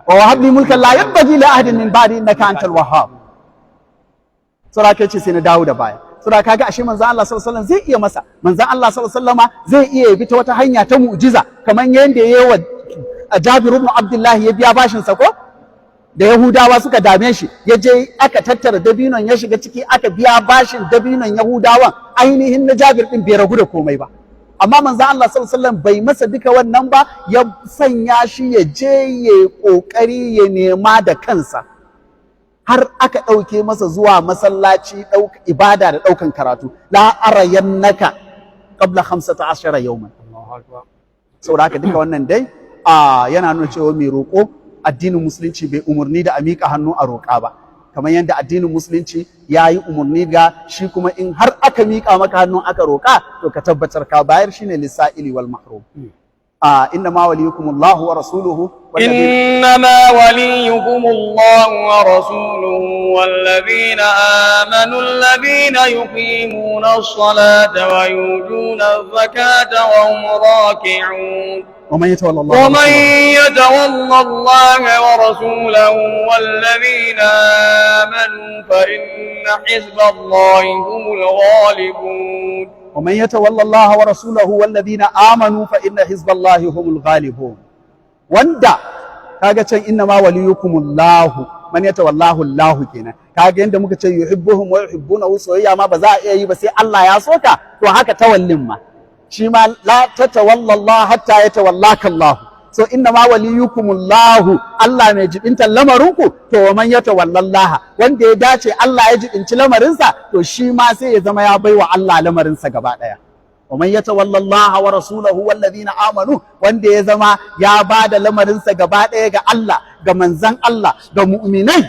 "Wa habli mulkan la yanbaghi li ahadin min ba'di innaka antal wahhab". Sura kai ce sai na dawo da baya. Sura kaga ashe Manzon Allah sallallahu alaihi wasallam zai iya masa. Manzon Allah sallallahu alaihi wasallama zai iya bi ta wata hanya ta mu'jiza, kamar yanda yayi wa Jabir ibn Abdullah, ya biya bashin sa, ko da Yahudawa suka dame shi, ya je aka tattara dabinon, ya shiga ciki, aka biya bashin dabinon Yahudawan. Ainihin na Jabir din bai ragu da komai ba. Amma Manzon Allah sallallahu alaihi wasallam bai masa duka wannan ba, ya sanya shi ya je ya kokari ya nema da kansa, har aka ɗauke masa zuwa masallaci ibada da ɗaukan karatu. "La arayannaka qabla 15 yawman." Allahu akbar. Saboda haka duka wannan dai a yana nuna cewa mai roƙo, addinin Musulunci bai umarni da a miƙa hannu a roƙa ba, kamar yadda addinin Musulunci ya yi umarni ga shi kuma in har aka miƙa maka hannu aka roƙa, to ka tabbatar ka bayar. Shine lissa'ili wal mahrum. A inna ma waliyukumullahu wa rasuluhu. إنما وليكم الله ورسوله والذين آمنوا الذين يقيمون الصلاة ويؤتون الزكاة وهم راكعون. ومن يتولى الله ومن يتول الله ورسوله والذين آمنوا فإن حزب الله هم الغالبون. ومن يتولى الله ورسوله والذين آمنوا فإن حزب الله هم الغالبون. Wanda kaga can إنما وليكم الله من يتولاه الله kenan. Kaga yanda muka ce يحبهم ويحبونه, soyayya ma ba za a iya yi ba sai Allah ya soka. To haka tawallin ma, shi ma لا تتولى الله حتى يتولاك الله. So إنما وليكم الله, Allah mai jibintar lamarinku. To ومن يتول الله, wanda ya dace Allah ya jibinci lamarinsa, to shi ma sai ya zama ya baiwa Allah lamarinsa gaba daya. ومن يتول الله ورسوله والذين آمنوا, wanda ya zama ya bada lamarinsa gaba daya ga Allah, ga manzon Allah, ga mu'minai,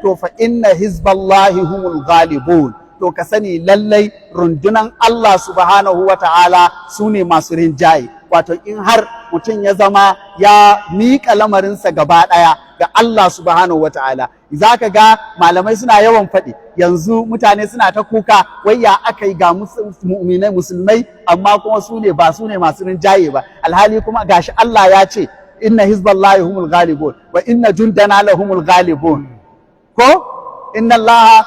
to فإن حزب الله هم الغالبون. To ka sani lallai rundunan Allah subhanahu wa ta'ala su ne masu rinjaye. Wato in har mutum ya zama ya miƙa lamarinsa gaba ɗaya ga Allah subhanahu wa ta'ala, za ka ga malamai suna yawan faɗi. Yanzu mutane suna ta kuka, wai ya aka yi ga mu'minai musulmai amma kuma su ne ba su ne masu rinjaye ba, alhali kuma gashi Allah ya ce إن حزب الله هم الغالبون وإن جندنا لهم الغالبون, ko إن الله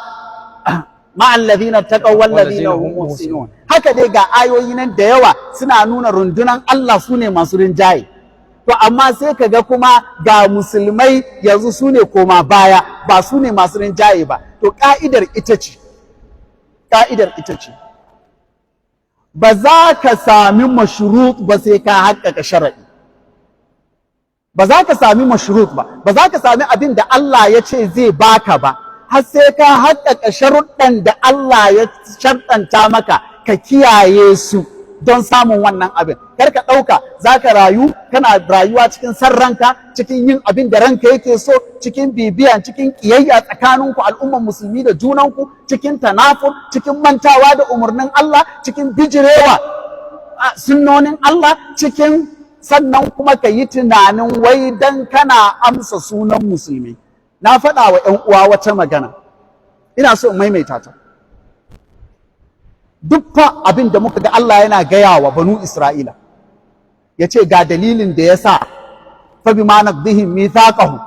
مع الذين اتقوا والذين هم محسنون. Haka dai ga ayoyi nan da yawa suna nuna rundunan Allah su ne masu rinjaye. To amma sai ka ga kuma ga musulmai yanzu su ne koma baya, ba su ne masu rinjaye ba. To ka'idar ita ce ba za ka sami مشروط ba sai ka haƙƙaƙa sharaɗi. Ba za ka sami مشروط ba, ba za ka sami abin da Allah ya ce zai baka ba, har sai ka haƙƙaƙa sharuɗan da Allah ya sharɗanta maka ka kiyaye su don samun wannan abin. Kar ka ɗauka za ka rayu, kana rayuwa cikin san ranka, cikin yin abin da ranka yake so, cikin bibiyan, cikin ƙiyayya tsakaninku al'umman musulmi da junanku, cikin تنافر, cikin mantawa da umarnin Allah, cikin bijirewa sunnonin Allah, cikin sannan kuma ka yi tunanin wai dan kana amsa sunan musulmi. Na faɗa wa 'yan uwa wata magana, ina so in maimaita ta. Duk fa abin da muka ga Allah yana gaya wa banu Isra'ila, ya ce ga dalilin da ya sa فبما نقضهم ميثاقهم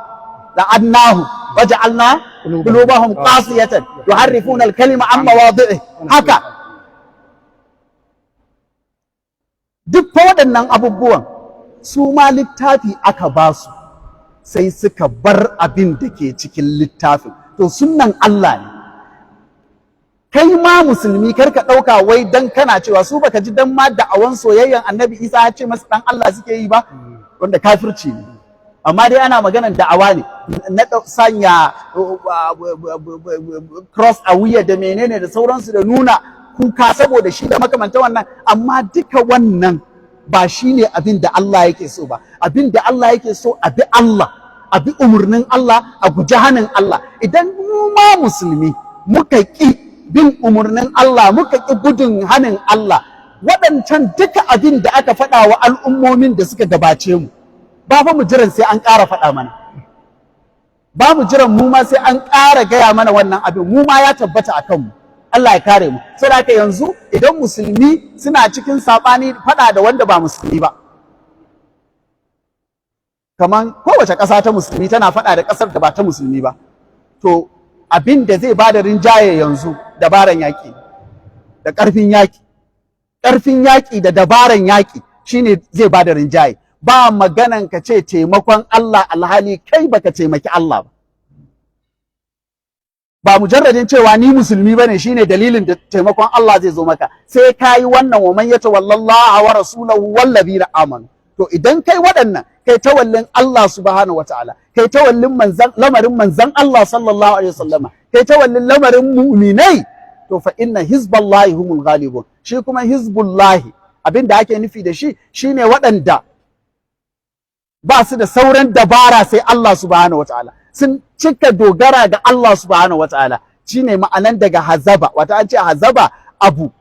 لعناهم وجعلنا قلوبهم قاسية يحرفون الكلم عن مواضعه. Haka duk fa waɗannan abubuwan, su ma littafi aka ba su, sai suka bar abin da ke cikin littafin. To sunnan Allah ne. Kai ma musulmi, kar ka ɗauka wai dan kana cewa su baka ji dan ma da'awan soyayyan Annabi Isa ya ce masa dan Allah suke yi ba, wanda kafirci ne, amma dai ana maganan da'awa ne na sanya cross a wuya da menene da sauransu da nuna kuka saboda shi da makamantan wannan. Amma duka wannan ba shi ne abin da Allah yake so ba. Abin da Allah yake so, a bi Allah, a bi umarnin Allah, a guji hanin Allah. Idan mu ma musulmi muka ƙi bin umarnin Allah, muka ƙi gudun hanin Allah, waɗancan duka abin da aka faɗa wa al'ummomin da suka gabace mu, ba fa mu jiran sai an ƙara faɗa mana, ba mu jiran mu ma sai an ƙara gaya mana wannan abin, mu ma ya tabbata a kanmu. Allah ya kare mu. Saboda haka yanzu idan musulmi suna cikin saɓani, faɗa da wanda ba musulmi ba, kaman kowace ƙasa ta musulmi tana faɗa da ƙasar da ba ta musulmi ba, to abin da zai bada rinjaye yanzu dabaran yaƙi da ƙarfin yaƙi. Ƙarfin yaƙi da dabaran yaƙi shine zai bada rinjaye. Ba maganan ka ce taimakon Allah alhali kai baka taimaki Allah ba. Ba mujarradin cewa ni musulmi bane shine dalilin da taimakon Allah zai zo maka, sai ka yi wannan ومن يتول الله ورسوله والذين آمنوا. To idan kai waɗannan, kai tawallin Allah subhanahu wataala, kai tawallin manzan lamarin manzan Allah sallallahu alaihi wasallama, kai tawallin lamarin mu'minai, to فإن حزب الله هم الغالبون. Shi kuma hizbullahi, abin da ake nufi da shi shine waɗanda ba su da sauran dabara sai Allah subhanahu wataala, sun cika dogara ga Allah subhanahu wataala. Shine ma'anan daga حزب. Wata an ce حزب, abu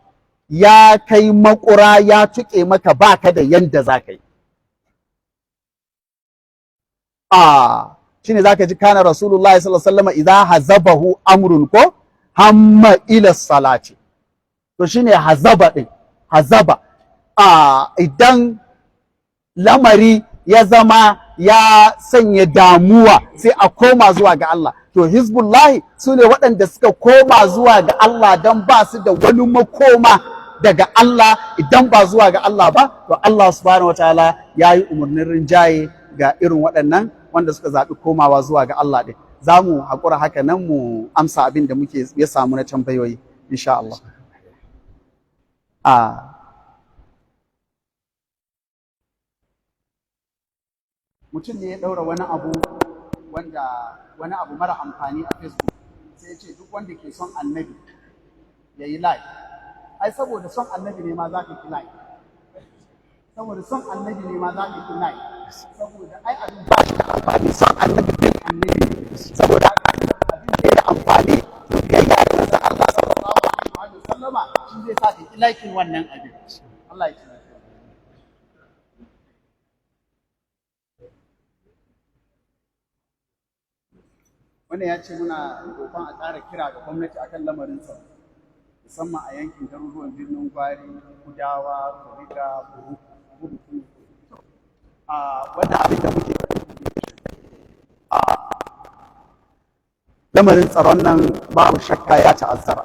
ya kai makura, ya tuƙe maka, baka da yanda za ka yi. A shine zaka ji kana Rasulullahi sallallahu alaihi wasallam idza hazabahu amrun ko hamma ila salati. To shine hazaba din, hazaba. A idan lamari ya zama ya sanya damuwa, sai a koma zuwa ga Allah. To Hizbullahi su ne waɗanda suka koma zuwa ga Allah don ba su da wani makoma daga Allah idan ba zuwa ga Allah ba. To Allah subhanahu wataala ya yi umarnin rinjaye ga irin waɗannan wanda suka zaɓi komawa zuwa ga Allah ɗin. Za mu haƙura haka nan, mu amsa abin da muke ya samu na tambayoyi insha Allah. A mutum ne ya ɗaura wani abu wanda wani abu mara amfani a Facebook, sai ya ce duk wanda ke son Annabi ya yi like. Ai saboda son Annabi ne ma za ka ki like, saboda son Annabi ne ma za ka ki like, saboda ai abin ba shi da amfani. Son Annabi bin Annabi ne. Saboda haka abin da ya amfani, to biyayya ga manzon Allah sallallahu alaihi wa sallama shi zai sa ka ki liking wannan abin. Allah ya taimake mu. Wannan ya ce muna roƙon a ƙara kira ga gwamnati akan lamarin tsaro, musamman a yankin garuruwan Birnin Gwari, Kudawa, Kuriga, Buruku. A wannan abin da muke a lamarin tsaron nan, babu shakka ya ta'azzara,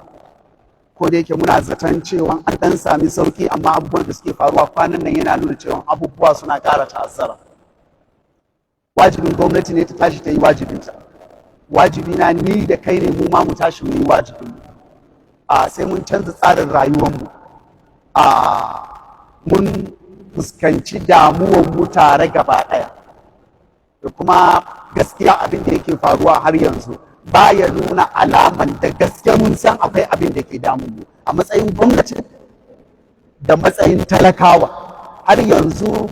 ko da yake muna zaton cewa an ɗan sami sauki, amma abubuwan da suke faruwa kwanan nan yana nuna cewa abubuwa suna ƙara ta'azzara. Wajibin gwamnati ne ta tashi ta yi wajibinta. Wajibi na ni da kai ne mu ma mu tashi mu yi wajibin. A sai mun canza tsarin rayuwarmu, a mun fuskanci damuwar mu tare gaba ɗaya. Da kuma gaskiya abin da yake faruwa har yanzu baya nuna alaman da gaske mun san akwai abin da ke damun mu a matsayin gwamnati da matsayin talakawa. Har yanzu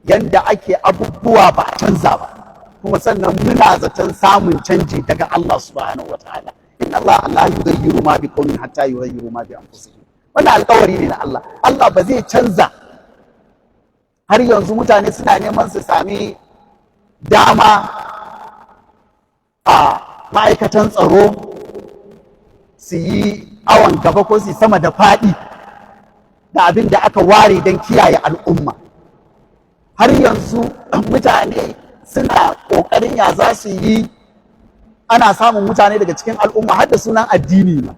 yanda ake abubuwa ba a canza ba. Kuma sannan muna zaton samun canji daga Allah subhanahu wataala. Inna Allah la yughayyiru ma bi qaumin hatta yughayyiru ma bi anfusihim. Wannan alƙawari ne na Allah. Allah ba zai canza. Har yanzu mutane suna neman su sami dama a ma'aikatan tsaro su yi awon gaba ko su yi sama da faɗi da abin da aka ware don kiyaye al'umma. Har yanzu mutane suna ƙoƙarin ya za su yi. Ana samun mutane daga cikin al'umma, har da sunan addini ma,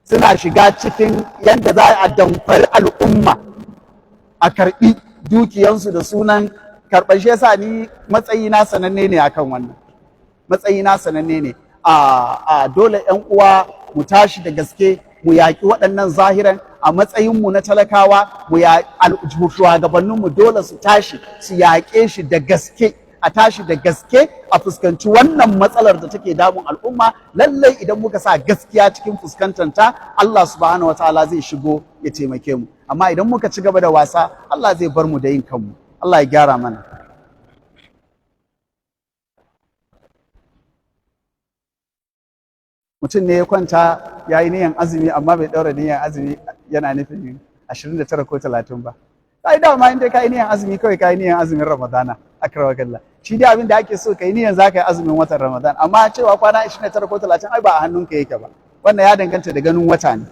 suna shiga cikin yadda za a damfari al'umma a karɓi dukiyansu da sunan karɓar. Shi yasa ni matsayina sananne ne akan wannan, matsayina sananne ne. A dole 'yan uwa mu tashi da gaske mu yaƙi waɗannan zahiran a matsayinmu na talakawa. Mu ya shugabanninmu dole su tashi su yaƙe shi da gaske. A tashi da gaske a fuskanci wannan matsalar da take damun al'umma. Lallai idan muka sa gaskiya cikin fuskantanta, Allah subhanahu wataala zai shigo ya taimake mu. Amma idan muka ci gaba da wasa, Allah zai bar mu da yin kanmu. Allah ya gyara mana. Mutum ne ya kwanta ya yi niyan azumi amma bai ɗaura niyan azumi, yana nufin 29 ko 30 ba. Ai dama in dai ka yi niyan azumi, kawai ka yi niyan azumin Ramadana, akramakallah. Shi dai abin da ake so, ka yi niyan za ka yi azumin watan Ramadan, amma cewa kwana 29 ko 30 ai ba a hannunka yake ba. Wannan ya danganta da ganin wata ne.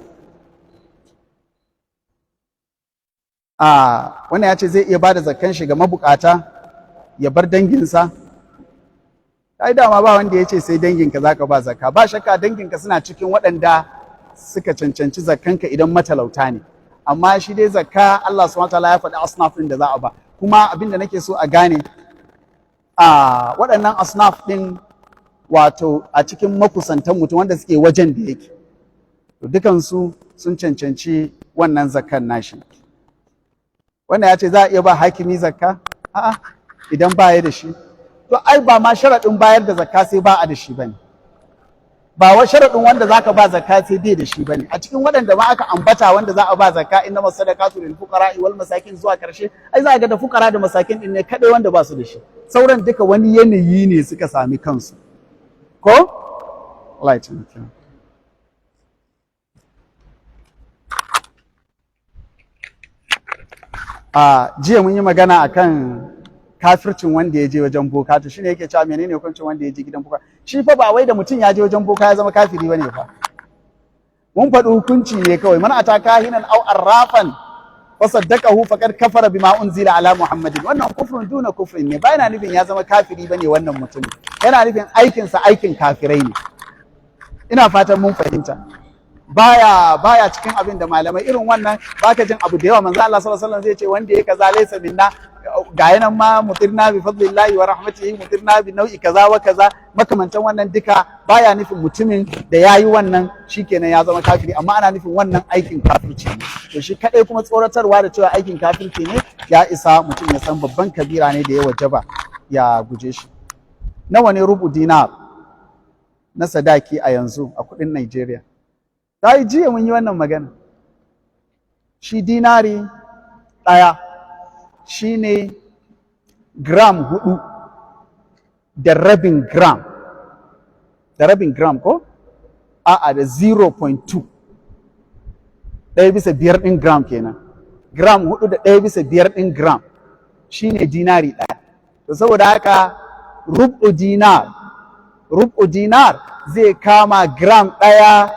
A wannan ya ce zai iya bada zakkan shi ga mabukata ya bar danginsa. Ai dama ba wanda ya ce sai danginka zaka ba zakka. Ba shakka danginka suna cikin waɗanda suka cancanci zakkanka idan matalauta ne, amma shi dai zakka Allah subhanahu wataala ya faɗi asnaf ɗin da za a ba. Kuma abin da nake so a gane a waɗannan asnaf ɗin, wato a cikin makusantan mutum wanda suke wajen da yake, to dukansu sun cancanci wannan zakkan nashi. Wannan ya ce za a iya ba hakimi zakka? A'a, idan ba ya da shi. To ai ba ma sharaɗin bayar da zakka sai ba a da shi bane. Ba wa sharaɗin wanda zaka ba zakka sai bai da shi bane. A cikin waɗanda ma aka ambata wanda za a ba zakka, inna masadaqatu lil fuqara wal masakin zuwa karshe, ai za a ga da fuqara da masakin din ne kadai wanda ba su da shi. Sauran duka wani yanayi ne suka sami kansu. Ko Allah ya taimake mu. A jiya mun yi magana akan Kafircin wanda ya je wajen boka, to shine yake cewa menene hukuncin wanda ya je gidan boka? Shi fa ba wai da mutum ya je wajen boka ya zama kafiri bane fa. Mun faɗi hukunci ne kawai. Man ata kahinan aw arrafan fa saddaqahu faqad kafara bima unzila ala Muhammadin. Wannan kufrun duna kufrin ne, ba yana nufin ya zama kafiri bane wannan mutum, yana nufin aikin sa aikin kafirai ne. Ina fatan mun fahimta. Baya cikin abin da malamai irin wannan, baka jin abu da yawa manzo Allah sallallahu alaihi wasallam zai ce wanda ya kaza laysa minna, ga yanan ma mutirna bi fadlillahi wa rahmatihi, mutirna bi nau'i kaza wa kaza, makamantan wannan duka baya nufin mutumin da yayi wannan shikenan ya zama kafiri, amma ana nufin wannan aikin kafirci ne. To shi kadai kuma tsoratarwa da cewa aikin kafirci ne ya isa mutum ya san babban kabira ne da ya wajaba ya guje shi. Nawa ne rubu dinar na sadaki a yanzu a kudin Nigeria? Ta yi jiya mun yi wannan magana. Shi dinari ɗaya shi ne gram 4.5 gram, da rabin gram ko? A'a, da 0.2, 1/5 ɗin gram kenan. Gram 4.5 ɗin gram shi ne dinari ɗaya. To saboda haka rubu dinar zai kama gram ɗaya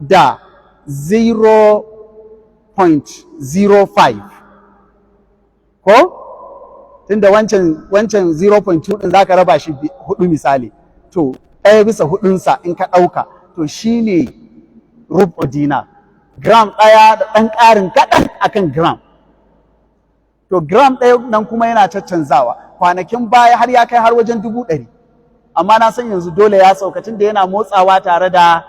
da 0.05, ko? Tunda wancan 0.2 ɗin zaka raba shi hudu misali, to 1/4-sa in ka ɗauka, to shine rubu dinar, gram ɗaya da ɗan ƙarin kaɗan akan gram. To gram ɗaya nan kuma yana caccanzawa. Kwanakin baya har ya kai har wajen 100,000, amma na san yanzu dole ya sauka, tunda yana motsawa tare da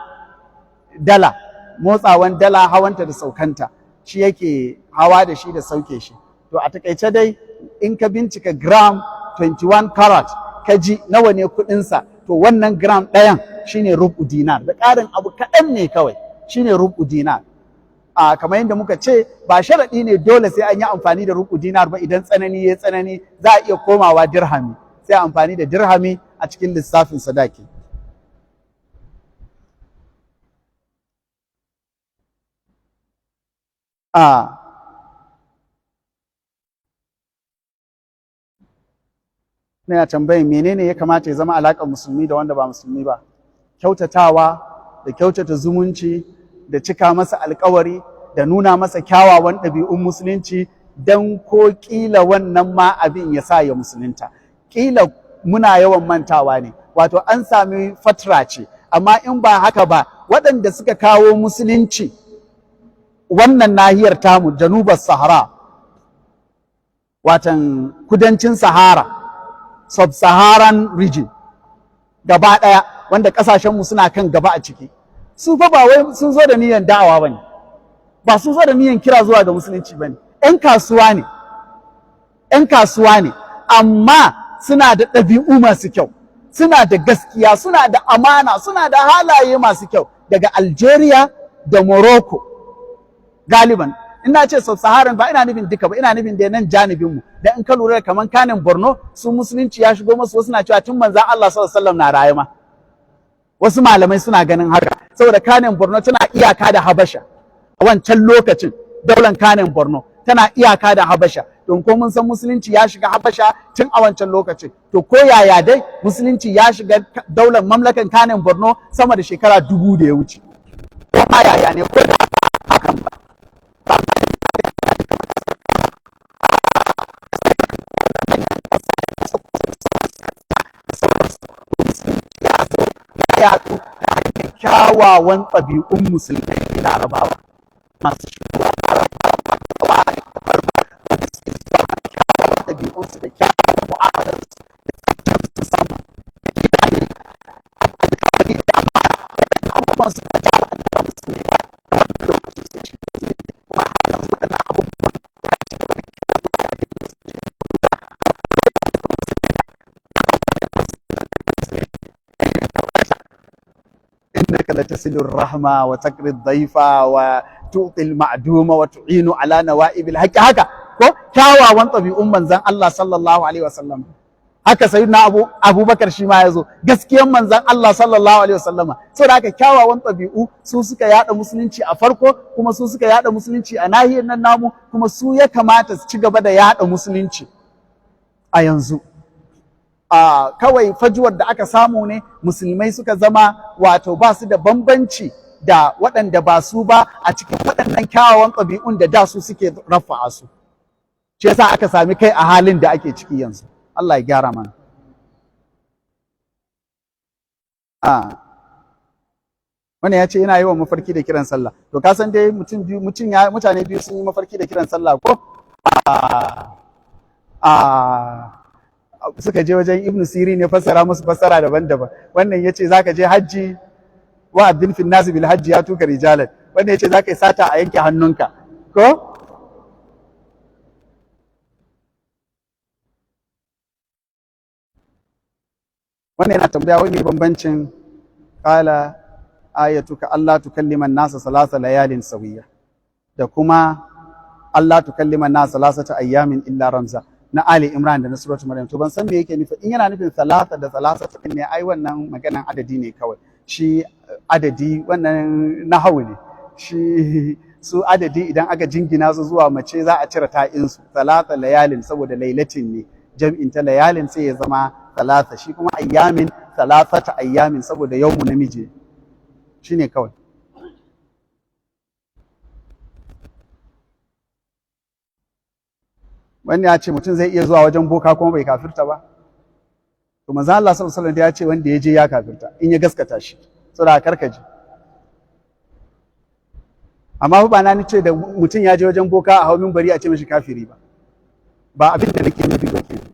dala, motsawan dala, hawanta da saukanta, shi yake hawa da shi da sauke shi. To a takaice dai, in ka bincika gram 21 karat ka ji nawa ne kuɗinsa, to wannan gram ɗayan shine rubu dinar, da ƙarin abu kaɗan ne kawai shine rubu dinar. A kamar yadda muka ce, ba sharaɗi ne dole sai an yi amfani da rubu dinar ba. Idan tsanani ya tsanani, za a iya komawa dirhami, sai amfani da dirhami a cikin lissafin sadaki. A ina tambayin menene ya kamata ya zama alaƙar musulmi da wanda ba musulmi ba? Kyautatawa da kyautata zumunci da cika masa alkawari da nuna masa kyawawan ɗabi'un musulunci, don ko ƙila wannan ma abin ya sa ya musulunta. Ƙila muna yawan mantawa ne, wato an sami fatra ce, amma in ba haka ba, waɗanda suka kawo musulunci wannan nahiyar tamu, janubar Sahara, watan kudancin Sahara, sub-Saharan region gaba ɗaya, wanda ƙasashenmu suna kan gaba a ciki, su fa ba wai sun zo da niyyar da'awa ba ne, ba sun zo da niyyar kira zuwa ga musulunci ba ne. 'Yan kasuwa ne, 'yan kasuwa ne, amma suna da ɗabi'u masu kyau, suna da gaskiya, suna da amana, suna da halaye masu kyau, daga Algeria da Morocco galiban. Ina ce sub-Saharan ba ina nufin duka ba, ina nufin da nan janibin mu da in ka lura kaman kanin Borno, su musulunci ya shigo masu, wasu na cewa tun manzon Allah sallallahu alaihi wasallam na raye ma. Wasu malamai suna ganin haka saboda kanin Borno tana iyaka da Habasha a wancan lokacin. Daular kanin Borno tana iyaka da Habasha, don ko mun san musulunci ya shiga Habasha tun a wancan lokacin. To ko yaya dai, musulunci ya shiga daular mamlakan kanin Borno sama da shekara 1000 da ya wuce. Ko ma yaya ne, ko da hakan ba, yaɗu da hanyar kyawawan ɗabi'un musulmai Larabawa masu shigowa, Larabawa wanda suke zuwa da kyawawan ɗabi'unsu da kyawawan mu'amalarsu da tsaftar su sama da kiyaye alƙawari da amana da abubuwan su da jawo da musulmai ba a wannan lokacin sai shi ne. Kuma har yanzu waɗannan abubuwan ya ci gaba da kira zuwa ga addinin musulunci. إنك لتصل الرحمة وتقري الضيف وتعطي المعدوم وتعين على نوائب الحق. Haka ko kyawawan ɗabi'un manzon Allah sallallahu alaihi wasallam. Haka sayyidina Abubakar shi ma yazo, gaskiyan manzon Allah sallallahu alaihi wasallama. Saboda haka kyawawan ɗabi'u su suka yada musulunci a farko, kuma su suka yada musulunci a nahiyar nan namu, kuma su ya kamata su ci gaba da yada musulunci. A yanzu a kawai fajuwar da aka samu ne, musulmai suka zama wato ba su da bambanci da waɗanda ba su ba a cikin waɗannan kyawawan ɗabi'un da da su suke rafa'a su. Shi yasa aka sami kai a halin da ake ciki yanzu. Allah ya gyara mana. A wannan ya ce yana yawan mafarki da kiran sallah. To, ka san dai mutum biyu, mutum ya mutane biyu sun yi mafarki da kiran sallah ko a suka je wajen Ibn Sirin, ya fassara musu fassara daban-daban. Wannan yace zaka je hajji, wa addin fin nasi bil hajji ya tuka rijalan. Wannan yace zaka yi sata a yanke hannunka ko. Wannan yana tambaya wai me bambancin qala ayatuka alla tukallima an-nasa salasa layalin sawiya da kuma alla tukallima an-nasa salasata ayyamin illa ramza na Ali Imran da na Suratul Maryam. To, ban san me yake nufi. In yana nufin salasa da salasa din ne, ai wannan maganan adadi ne kawai. Shi adadi wannan nahawu ne shi. Su adadi idan aka jingina su zuwa mace, za a cire ta'in su, salasa layalin, saboda lailatin ne jam'in ta layalin, sai ya zama salasa. Shi kuma ayyamin, salasata ayyamin, saboda yawmu namiji shine kawai. Wani ya ce mutum zai iya zuwa wajen boka kuma bai kafirta ba. To, manzo Allah sallallahu alaihi wasallam ya ce wanda ya je ya kafirta in ya gaskata shi. Saboda karkaje. Amma ba na ce da mutum ya je wajen boka a hau minbari a ce mishi kafiri ba. Ba abin da nake nufi ba kenan.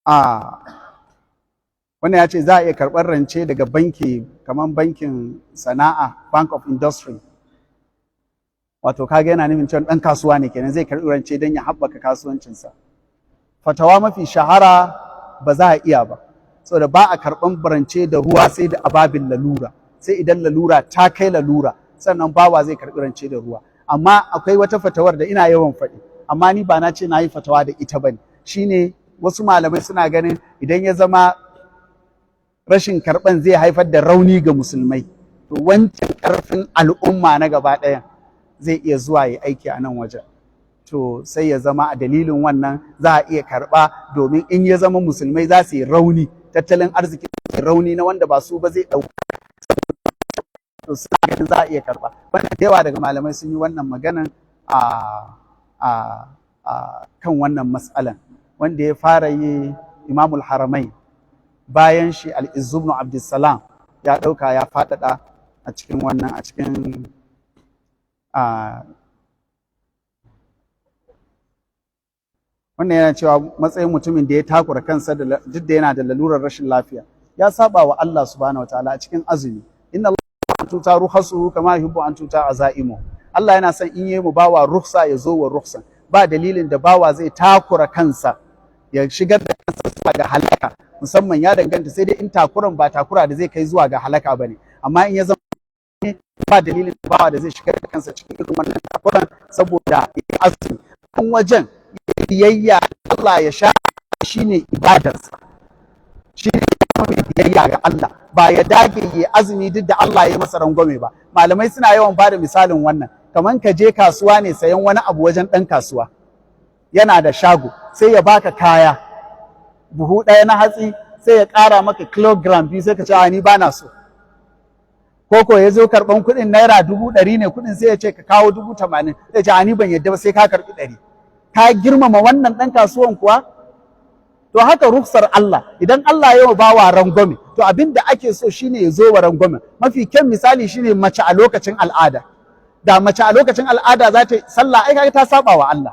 A wannan ya ce za a iya karɓar rance daga banki kamar bankin sana'a, Bank of Industry. Wato kaga yana nufin cewa ɗan kasuwa ne kenan, zai karɓi rance don ya haɓaka kasuwancinsa. Fatawa mafi shahara, ba za a iya ba, saboda ba a karɓan rance da ruwa sai da ababin lalura. Sai idan lalura ta kai lalura, sannan bawa zai karɓi rance da ruwa. Amma akwai wata fatawar da ina yawan faɗi, amma ni ba na ce na yi fatawa da ita bane, shine wasu malamai suna ganin idan ya zama rashin karɓan zai haifar da rauni ga musulmai, to wancan ƙarfin al'umma na gaba ɗayan zai iya zuwa ya aiki a nan wajen. To, sai ya zama a dalilin wannan za a iya karɓa, domin in ya zama musulmai za su yi rauni, tattalin arziki rauni na wanda ba su ba zai ɗauka, to suna ganin za a iya karɓa. Wannan da yawa daga malamai sun yi wannan maganan a kan wannan mas'alan. Wanda ya fara yi Imamul Haramain, bayan shi Al-Izz ibn Abdussalam ya ɗauka ya faɗaɗa a cikin wannan a cikin a wannan. Yana cewa matsayin mutumin da ya takura kansa da duk da yana da lalurar rashin lafiya, ya saba wa Allah subhanahu wataala a cikin azumi. Inna Allah an tuta ruhasuhu kama yuhibbu an tuta azaimu. Allah yana son in yi mu bawa ruhsa, ya zo wa ruhsan. Ba dalilin da bawa zai takura kansa ya shigar da kansa zuwa ga halaka, musamman ya danganta, sai dai in takuran ba takura da zai kai zuwa ga halaka bane. Amma in ya zama ba dalilin da bawa da zai shigar da kansa cikin irin wannan takuran saboda ya azumi kan wajen biyayya Allah ya sha, shine ibadarsa, shine biyayya ga Allah, ba ya dage ya azumi duk da Allah ya masa rangwame ba. Malamai suna yawan bada misalin wannan, kaman ka je kasuwa ne sayan wani abu wajen ɗan kasuwa, yana da shago, sai ya baka kaya buhu ɗaya na hatsi, sai ya ƙara maka kilogram 2, sai ka ce, "A, ni ba na so." Ko ya zo karɓan kuɗin, ₦100,000 ne kuɗin, sai ya ce ka kawo 80,000, sai ya ce, "A, ni ban yadda ba, sai ka karɓi 100." Ka girmama wannan ɗan kasuwan kuwa? To, haka rukhsar Allah. Idan Allah ya ba wa rangwame, to abin da ake so shine ya zo wa rangwame. Mafi kyan misali shine mace a lokacin al'ada. Da mace a lokacin al'ada za ta sallah, ai kaga ta saba wa Allah.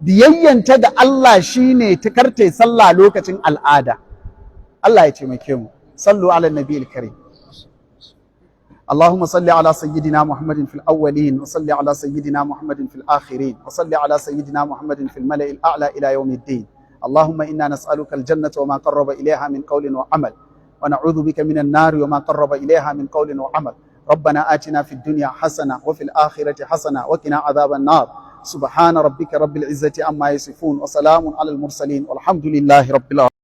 Biyayyanta da Allah shine ta karte sallah lokacin al'ada. Allah ya taimake mu. Sallu ala nabiyil karim. اللهم صل على سيدنا محمد في الأولين، وصل على سيدنا محمد في الآخرين، وصل على سيدنا محمد في الملأ الأعلى إلى يوم الدين. اللهم إنا نسألك الجنة وما قرب إليها من قول وعمل، ونعوذ بك من النار وما قرب إليها من قول وعمل. ربنا آتنا في الدنيا حسنة وفي الآخرة حسنة وقنا عذاب النار. سبحان ربك رب العزة عما يصفون، وسلام على المرسلين، والحمد لله رب العالمين.